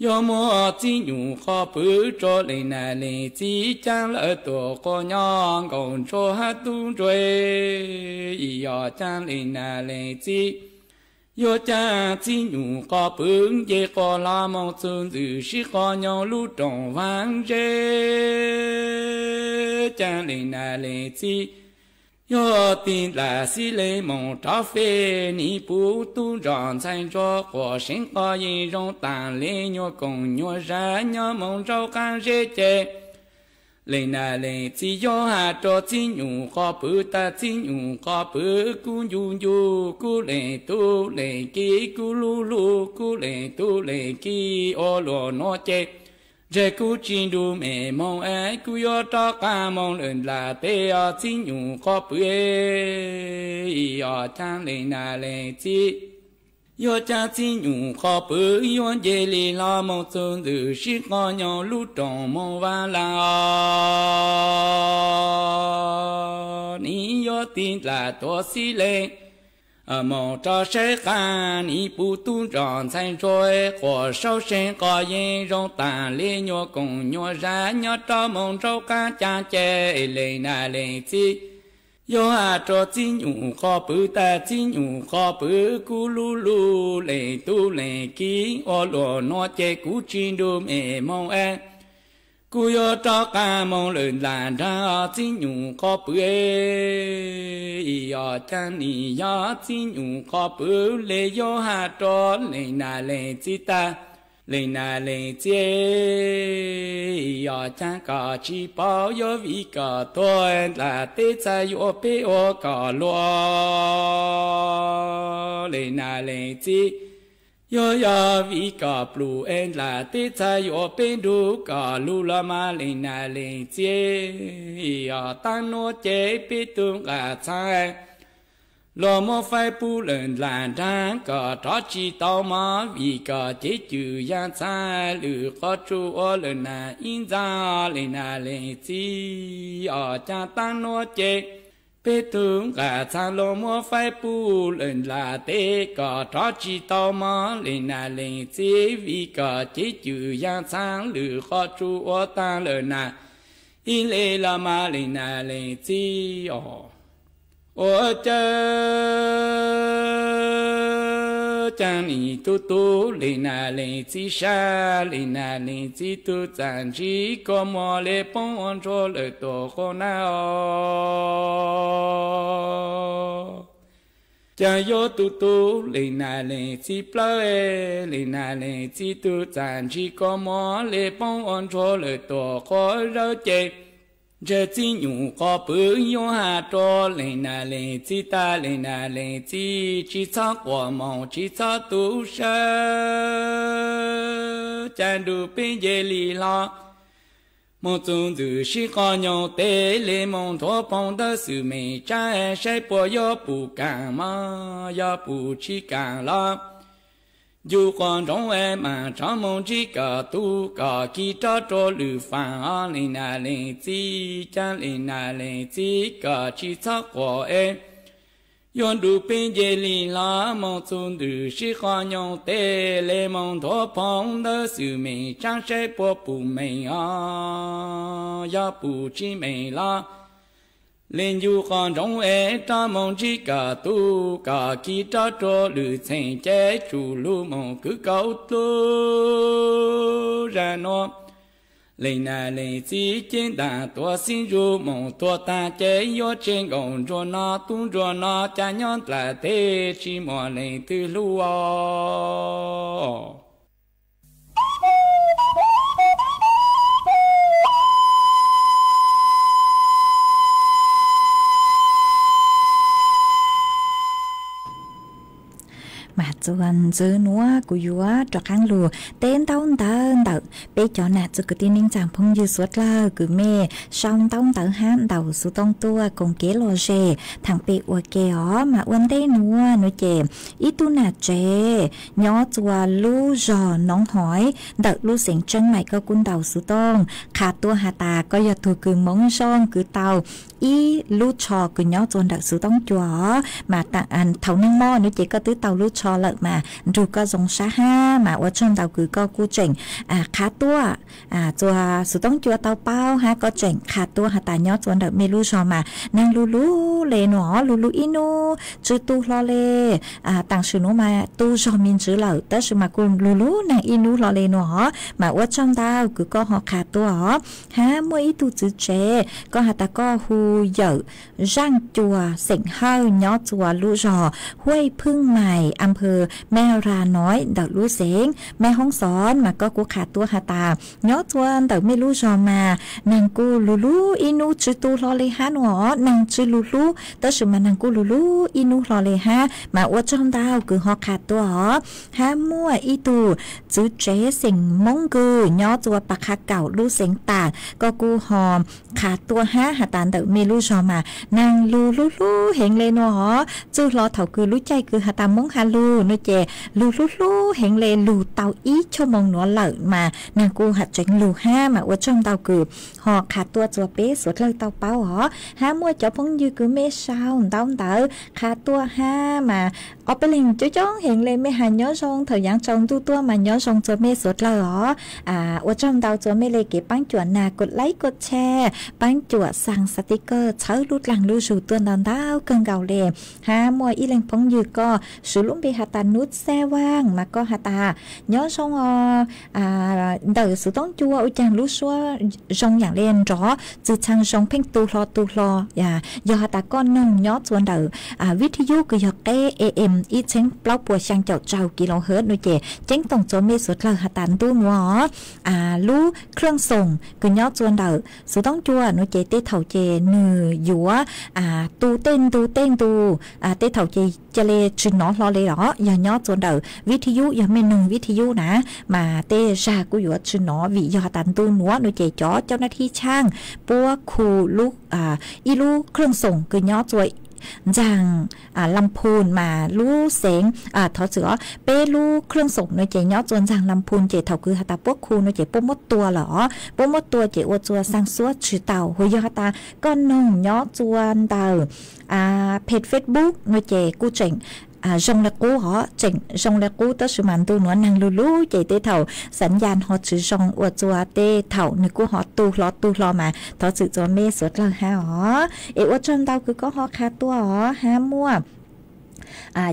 Yuav muab txib nyum qhov pwg rua leej nam leej txiv caag lawm tuam quas nyob. Nkaus ntsuag hab tub ntsuag yog caag leej nam leej txiv yuav caag txib nyum qhov pwg nce quas hlo moog txug ntxwm sib qho nyoog lub rooj vaag zeb. Caag leej nam leej txiv yuav tig ntlam xib leeg moog rov fej nim puv tub ntsuag ntxhais ntsuag quas seev qhov yeej zoo taag le nyuas koom nyuas zag nyob moog nraub qaab zeb ces leej nam leej txiv yuav has rua txib nyum qhov pwg tas txib nyum qhov pwg kub ncu ncu, kub leej tub leej kiv kub lug lug, kub leej tub leej kiv ua luaj nuav ces ntshe kub tsi nrug mej moog es kub yuav rov qaab moog lawm ntlam teb os. Txib nyum qhov pwg yog caag leej nam leej txiv yuav caag txib nyum qhov pwg yuav nce le hlo moog txug ntxwm sib qho nyoog lub rooj moog vaag laag os. Nim yuav tig ntlam tuav xib leeg moog rov saib qaab nim puv tub ntsuag ntxhais ntsuag quas saub seev qhov yeej zoo taag le nyuas koom nyuas zag nyob rov moog nraub qaab caag ces leej nam leej txiv yuav has rua txib nyum qhov pwg tas txib nyum qhov pwg kub lug lug, leej tub leej kiv ua luaj nuav ces kub tsi nrug mej moog es kub yuav rov qaab moog lawm ntlam nraag. Txib nyum qhov pwg yog caag nim yog txib nyum qhov pwg le yuav has rua leej nam leej txiv tas leej nam leej txiv yog caag kom tsi paub yuav vim kom tuag ntlam teb txhad yuav peb ua kom luag. Leej nam leej txiv Yog yog vim kom pluj es nplaj teb txhaj yuav peb nrug kom lug los mas leej nam leej txiv, yog taab nuav ces peb tug nqaj txhab los muab faib pub lawm nplaj nraag kom rov tsi tau mog, vim kom cev cwm yaaj txhab lwm qhov tsua ua lawm nam ib ntxaag leej nam leej txiv. Yog caag taab nuav ces peb tug nqaj txhab los muab faib pub lawm nplaj teb kom rov tsi tau mog leej nam leej txiv, vim kom cev cwm yaaj txhab lwm qhov tsua ua taag lawm nam ib le los mas leej nam leej txiv os. Ua caag caag nim tug tug leej nam leej txiv sab, leej nam leej txiv tug txaj ntsig kua muag le poob ua ntsuag lawm tuam quas nab os. Caag yuav tug tug leej nam leej txiv plawg, leej nam leej txiv tug txaj ntsig kua muag le poob ua ntsuag lawm tuam quas zawg ces ntshe txij nyug qhov pwg yuav has rua leej nam leej txiv tas, leej nam leej txiv tsi txhob quas moog tsi txhob tu sawv, ca nrug peb nce li hlo moog txug ntxwg sib qho nyoog teg le moog nthuav phoo ntawv xwm meej tsaab saib puas yuav pum kaam mog, yog pum tsi kaam los ncu quas nroov es maam rov moog ntsib kom tug kom kis rov rua lwm faam os leej nam leej txiv, ca leej nam leej txiv kom tsi txhob quas es yuav nrug peb nce li hlo moog txug ntxwg sib qho nyoog teg le moog nthuav phoo ntawv xwm meej tsaab saib puas pum meej os, yog pum tsi meej los le ncu quas nroov es rov moog ntsib kom tug kom kis rov rua lwm txheej ces tsum lug moog kwv kaus dlub zag nuav. Leej nam leej txiv cev ntaag tuav xib ntsug moog tuag taag ces yuav tseg nkaus ntsuag no tub ntsuag no, ca nyob nplaj teb tsi muaj leej twg hlub os. Mas txuas ntxiv nuav kuv yuav rov qaab lug teb ntaub ntawv ntawm peb cov nam txiv kwv tij neej tsaa phooj ywg suav dlawg kws mej sau ntaub ntawv hab ntaus xuv tooj tuaj koom kev lom zem thaam pem ua ke os. Mas ua ntej nuav nuav ces ib tug nam tsev nyob txuas lub zog Noov Hoiv ntawm lub xeev Tseeb Maim koj kuj ntaus xuv tooj qha tuaj has tas koj yog tug kws Moob Zoo kws tau ib lub tsho kws nyob txuas ntawm xuv toob cua os. Mas thaum neeg moj nuav ces koj twb tau lub tsho lawm mas nrug koj zoo sab hab mas ua tsaug ntau kws koj kuj tseem qha tuaj txuas xuv toob cua tau paub hab koj tseem qha tuaj has tas nyob txuas ntawm mej lub zog mas naag lug lug le nuav os, lug lug ib nub tsw tu hlo le. Taam sim nuav mas tu zog me ntsws lawm tab sis mas kuj lug lug naag ib nub hlo le nuav os. Mas ua tsaug ntau kws koj ho qha tuaj os. Hab muaj ib tug txiv tsev koj has tas koj hu Yawm Zaaj Cua xeem Hawj nyob txuas lub zog Huaj Phooj Mais, Amphaw Mej Ras Nois ntawm lub xeev Mej Hoob Xov mas koj kuj qha tuaj has tas nyob txuas ntawm mej lub zog mas naag kuj lug lug ib nub tsw tu hlo le hab nuav os, naag tsw lug lug tab sis mas naag kuj lug lug ib nub hlo le hab. Mas ua tsaug ntau kws ho qha tuaj os. Hab muaj ib tug txiv tsev xeem Moob Kws nyob txuas Pas Qha Kaum lub xeev Tam koj kuj ho qha tuaj hab has tas ntawm mej lub zog mas naag lug lug lug heev le nuav os. Txug hlo thaum kws lub caij kws has tas Moob has lug nuav ces lug lug lug heev le, lug tau ib choj moos nuav lawm mas naag kuj has tseev lug hab. Mas ua tsaug ntau kws ho qha tuaj txuas peb suav dlawg tau paub os. Hab muaj cov phooj ywg kws mej sau ntaub ntawv qha tuaj hab mas ob peb leeg coob coob heev le, mej has nyob zoo thaum yaav tsaus ntuj tuaj mas nyob zoo txuas mej suav dlawg os. Ua tsaug ntau txuas mej le kev paab cuam nag koj like koj share, paab cuam xaa xaa ti kawg txhawb lub dlaag lub zug tuaj ntau ntau kawg nkaus le. Hab muaj ib leeg phooj ywg koj swv lub npe has tas Nub Xaj Vaaj mas koj has tas nyob zoo os, ntawm xuv toob cua ua caag lub suab zoo yaam le nrov txwg txhang zoo pheej tu hlo tu hlo. Yog has tas koj noog nyob txuas ntawm vib thib yub kws yog qeb A M ib txheeb plaub puas xyaa caum rau kilohertz nuav ces ceeb toom txuas mej suav dlawg has tas ntuj nuav os, lub khwj xoom kws nyob txuas ntawm xuv toob cua nuav ces tej thaum ces nwg yuav tu tej ntu tej ntu, tej thaum ces ca le tsi nov hlo le Yog nyob txua ntawm vij thi yub, yog mej noog vij thi yub na, mas tej zag kuj yuav tsi nov vim yog has tas ntu nuav no ces cov cau nav thi tshaaj puab khu lub, ib lub khwj xoom kws nyob txua ntxaag Lam Phun mas lub xeev, thov txwm os, peb lub khwj xoom no ces nyob txua ntxaag Lam Phun ces thaum kws has tas puab khu no ces puab muab tua lawm os, puab muab tua ces ua txua xaa xuab tsi tau. Hu yog has tas koj noog nyob txua ntawm pheej Facebook no ces kuj tseem zoo le qub os, tseem zoo le qub tab sis mas ntu nuav naag lug lug ces tej thaum xav yas ho tsi zoo, ua txua tej thaum nwg kuj ho tu hlo tu hlo mas thov txwm txua mej suav dlawg hab os. Es ua tsaug ntau kws koj ho qha tuaj os. Hab muaj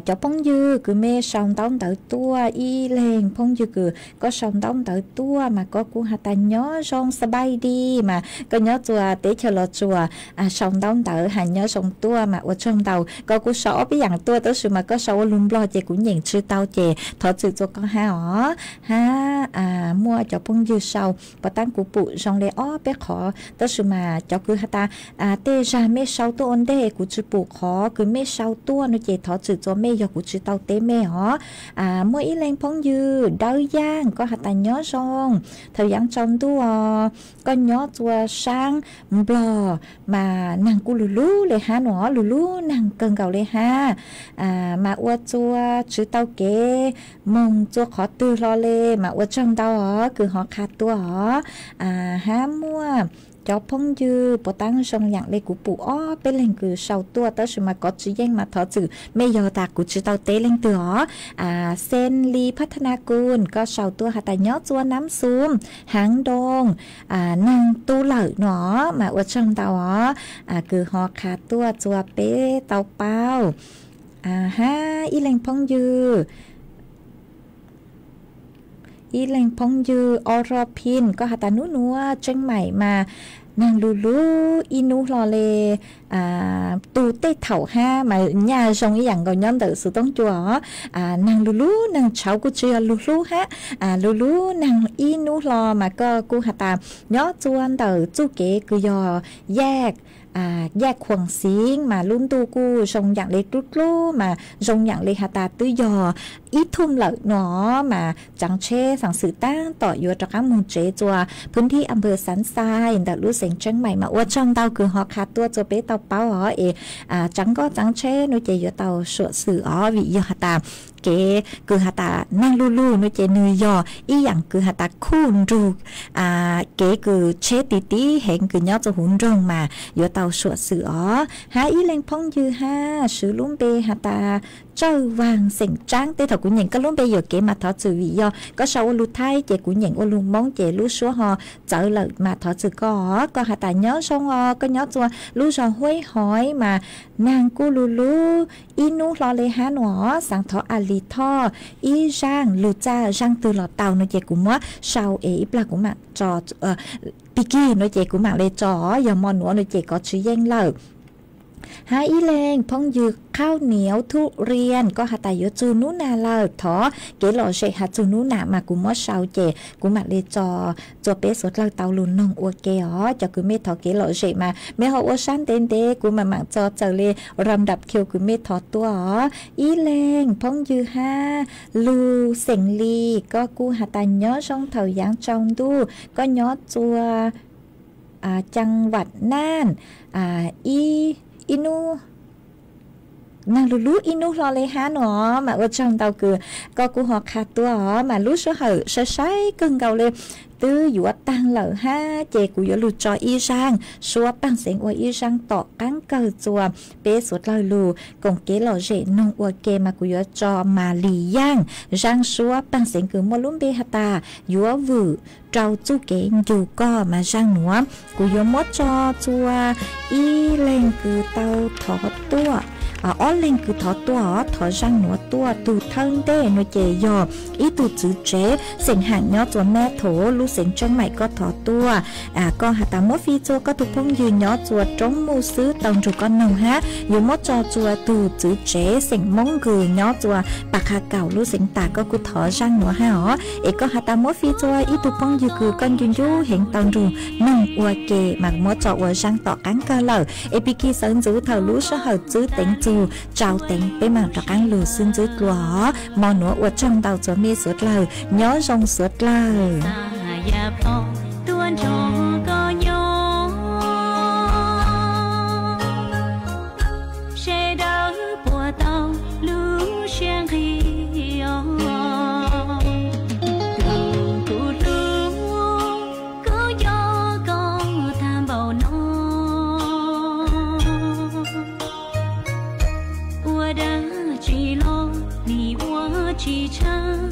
cov phooj ywg kws mej sau ntaub ntawv tuaj, ib leeg phooj ywg kws koj sau ntaub ntawv tuaj mas koj kuj has tas nyob zoo ສະບາຍດີ mas koj nyob txua teb chaws Los Tsuas, sau ntaub ntawv has nyob zoo tuaj mas ua tsaug ntau. Koj kuj sau ob peb yaam tuaj tab sis mas koj sau ua lug Nplog ces kuv nyeem tsi tau ces thov txwm txua koj hab os. Hab muaj cov phooj ywg sau puas taab kuv pum zoo le ob peb qhov tab sis mas cov kws has tas tej zag mej sau tuaj ua ntej kuv tsi pum qhov kws mej sau tuaj no ces thov txwm txua mej yog kuv tsi tau teb mej os. Muaj ib leeg phooj ywg Dawb Yaaj koj has tas nyob zoo, thaum yaav tsaus ntuj os, koj nyob txua saab Nplog mas naag kuj lug lug le hab no, lug lug naag kawg nkaus le hab, mas ua txua tsi tau kev moog txua qhov twg hlo le mas ua tsaug ntau os kws ho qha tuaj os. Hab muaj cov phooj ywg puas taab zoo yaam le kuv pum ob peb leeg kws sau tuaj tab sis mas kov tsi yeej mas thov txwm mej yog tas kuv tsi tau teb leej twg os. Xen Li Phab Thab Nas Kus koj sau tuaj has tas nyob txua Nab Xum, Haav Doo, naag tu lawm no mas ua tsaug ntau os kws ho qha tuaj txua peb tau paub. Hab ib leeg phooj ywg, ib leeg phooj ywg Oro Pin koj has tas nub nuav Tseeb Maim mas naag lug lug ib nub hlo le, tu tej thaum hab mas nyaj zoo ib yaam nkaus nyob ntawm Xuv Toob Cua os. Naag lug lug naag tshauv kuj tsi yog lug hlub hab, lug lug naag ib nub hlo mas koj kuj has tas nyob txua ntawm txuj kev kws yog yaj, yaj Khuam Xiv mas lub ntuj kuj zoo yaam le dlub dlub mas zoo yaam le has tas twb yog ib thum lawm no mas tsaav tsheb xaav xwm taab tom yuav rov qaab moog tsev txua phwb thib am pawg Xaav Xais ntawm lub xeev Tseeb Maim mas ua tsaug ntau kws ho qha tuaj txua peb tau paub os. Es tsaav nkoj tsaav tsheb no ces yuav tau suam xwm os vim yog has tas kev kws has tas naag lug lug no ces nwg yog ib yaam kws has tas khuj nrug kev kws tsheb ti ti heev kws nyob txua huv nroog mas yuav tau suam xwm os. Hab ib leeg phooj ywg hab swv lub npe has tas Tsawj Vaag xeem Tsaab, tej thaum kuv nyeem koj lub npe yuam kev mas thov txwm vim yog koj sau ua lug Thaib ces kuv nyeem ua lug Moob ces lub suab ho txawv lawm mas thov txwm koj os. Koj has tas nyob zoo os, koj nyob txua lub zog Huaib Hoiv mas naag kuj lug lug ib nub hlo le hab no os. Xaav thov a lis thoj ib zaaj lug txaj zaaj twg los tau no ces kuv muab sau es ib plag kuv maam tso, pig kig no ces kuv maam le tso, yog mo nuav no ces kov tsi yeej lawm. Hab ib leeg phooj ywg Khauj Niav Thuj Riam koj has tas yuav txug nub nag lawm, thov kev lom zem has txug nub nag mas kuv muab sau ces kuv maam le tso txua peb suav dlawg tau lug noog ua ke os. Cov kws mej thov kev lom zem mas mej ho ua sab ntev ntev kuv maam maam tso txawm le ram dam khiu kws mej thov tuaj os. Ib leeg phooj ywg hab Lug Xeem Lis koj kuj has tas nyob zoo thaum yaav tsaus ntuj, koj nyob txua Caa Vam Naj, ib nub, naag lug lug ib nub hlo le hab no mas ua tsaug ntau kws koj kuj ho qha tuaj os. Mas lub sij hawm sai sai kawg nkaus le twb yuav taag lawm hab ces kuv yuav lug tso ib zaaj suab paag xeev ua ib zaaj tom qaab kawg txua peb suav dlawg lug koom kev lom zem noog ua ke mas kuv yuav tso Mas Lis Yaaj zaaj suab paag xeev kws muaj lub npe has tas yuav vwm rau txuj kev ncu koj mas zaaj nuav. Kuv yuav muab tso txua ib leeg kws tau thov tuaj, ob leeg kws thov tuaj os, thov zaaj nuav tuaj. Tug thawj ntej no ces yog ib tug txwv tsev xeem Haam nyob txua Mab Thov lub xeev Tseeb Maim koj thov tuaj. Koj has tas muab fij txua koj tug phooj ywg nyob txua Roob Muj xwb tau nrug koj noog hab. Yuav muab tso txua tug txwv tsev xeem Moob kws nyob txua Pas Qha Kaum lub xeev Tas koj kuj thov zaaj nuav hab os. Es koj has tas muab fij txua ib tug phooj ywg kws koj ncu ncu heev tau nrug noog ua ke mas muab tso ua zaaj tom qaab kawg lawm. Es pig kig sawv ntxuv thaum lub sij hawm txwv teev txug Tsau teev peb mam rov qaab lug xwb ntxwb dlua os. Mo nuav ua tsaug ntau txhua mej suav dlawg, nyob zoo suav dlawg. Yaj plo tuaj nrog koj nyob, sawv daws puas tau lub siab nqig os. Tus kuv hlub, kuv nco koj tag npaum no. Ua dab tsi los nim ua tsis tshaib,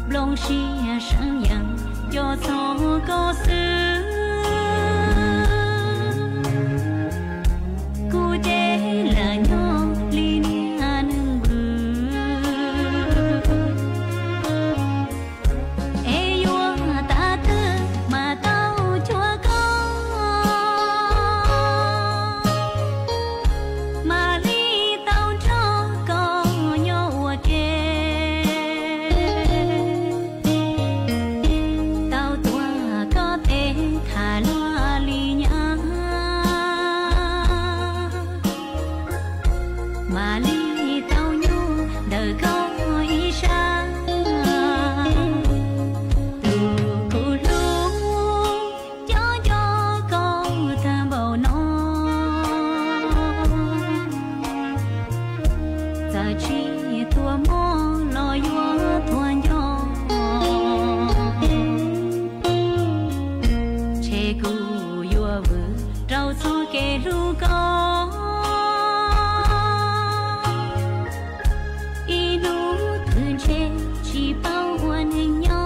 nplooj siab seev yees nco txog koj xwb. Kuv ces lam nyob li niag neeg vwm, es yuav tag twg mas tau cuag koj, mam li tau nrog koj nyob ua ke, tau tuav koj tes tham luag li nyab, mam li tau nyuaj ntawm koj ib sab. Tus kuv hlub, nco nco koj tag npaum no, txawm tsis tuag mob los yuav tuag nco, ntshe kuv yuav vwm rau txoj kev hlub koj, ib hnub twg ntshe tsis paub ua neeg nyob.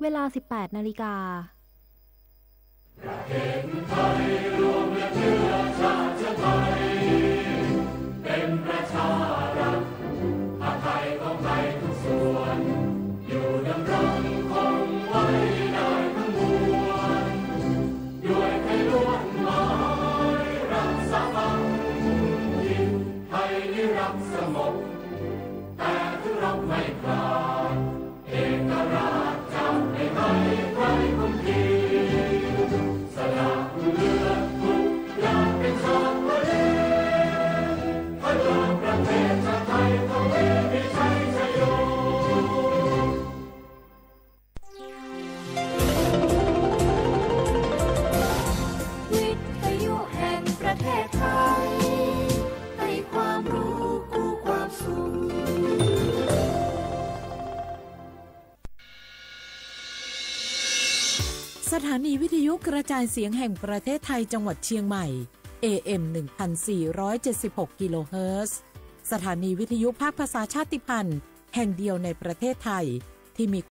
เวลา สิบแปดนาฬิกา วิทยุแห่งประเทศไทย ให้ความรู้คู่ความสุข สถานีวิทยุกระจายเสียงแห่งประเทศไทยจังหวัดเชียงใหม่ เอ เอ็ม หนึ่งพันสี่ร้อยเจ็ดสิบหก กิโลเฮิรตซ์ สถานีวิทยุภาคภาษาชาติพันธุ์แห่งเดียวในประเทศไทยที่มี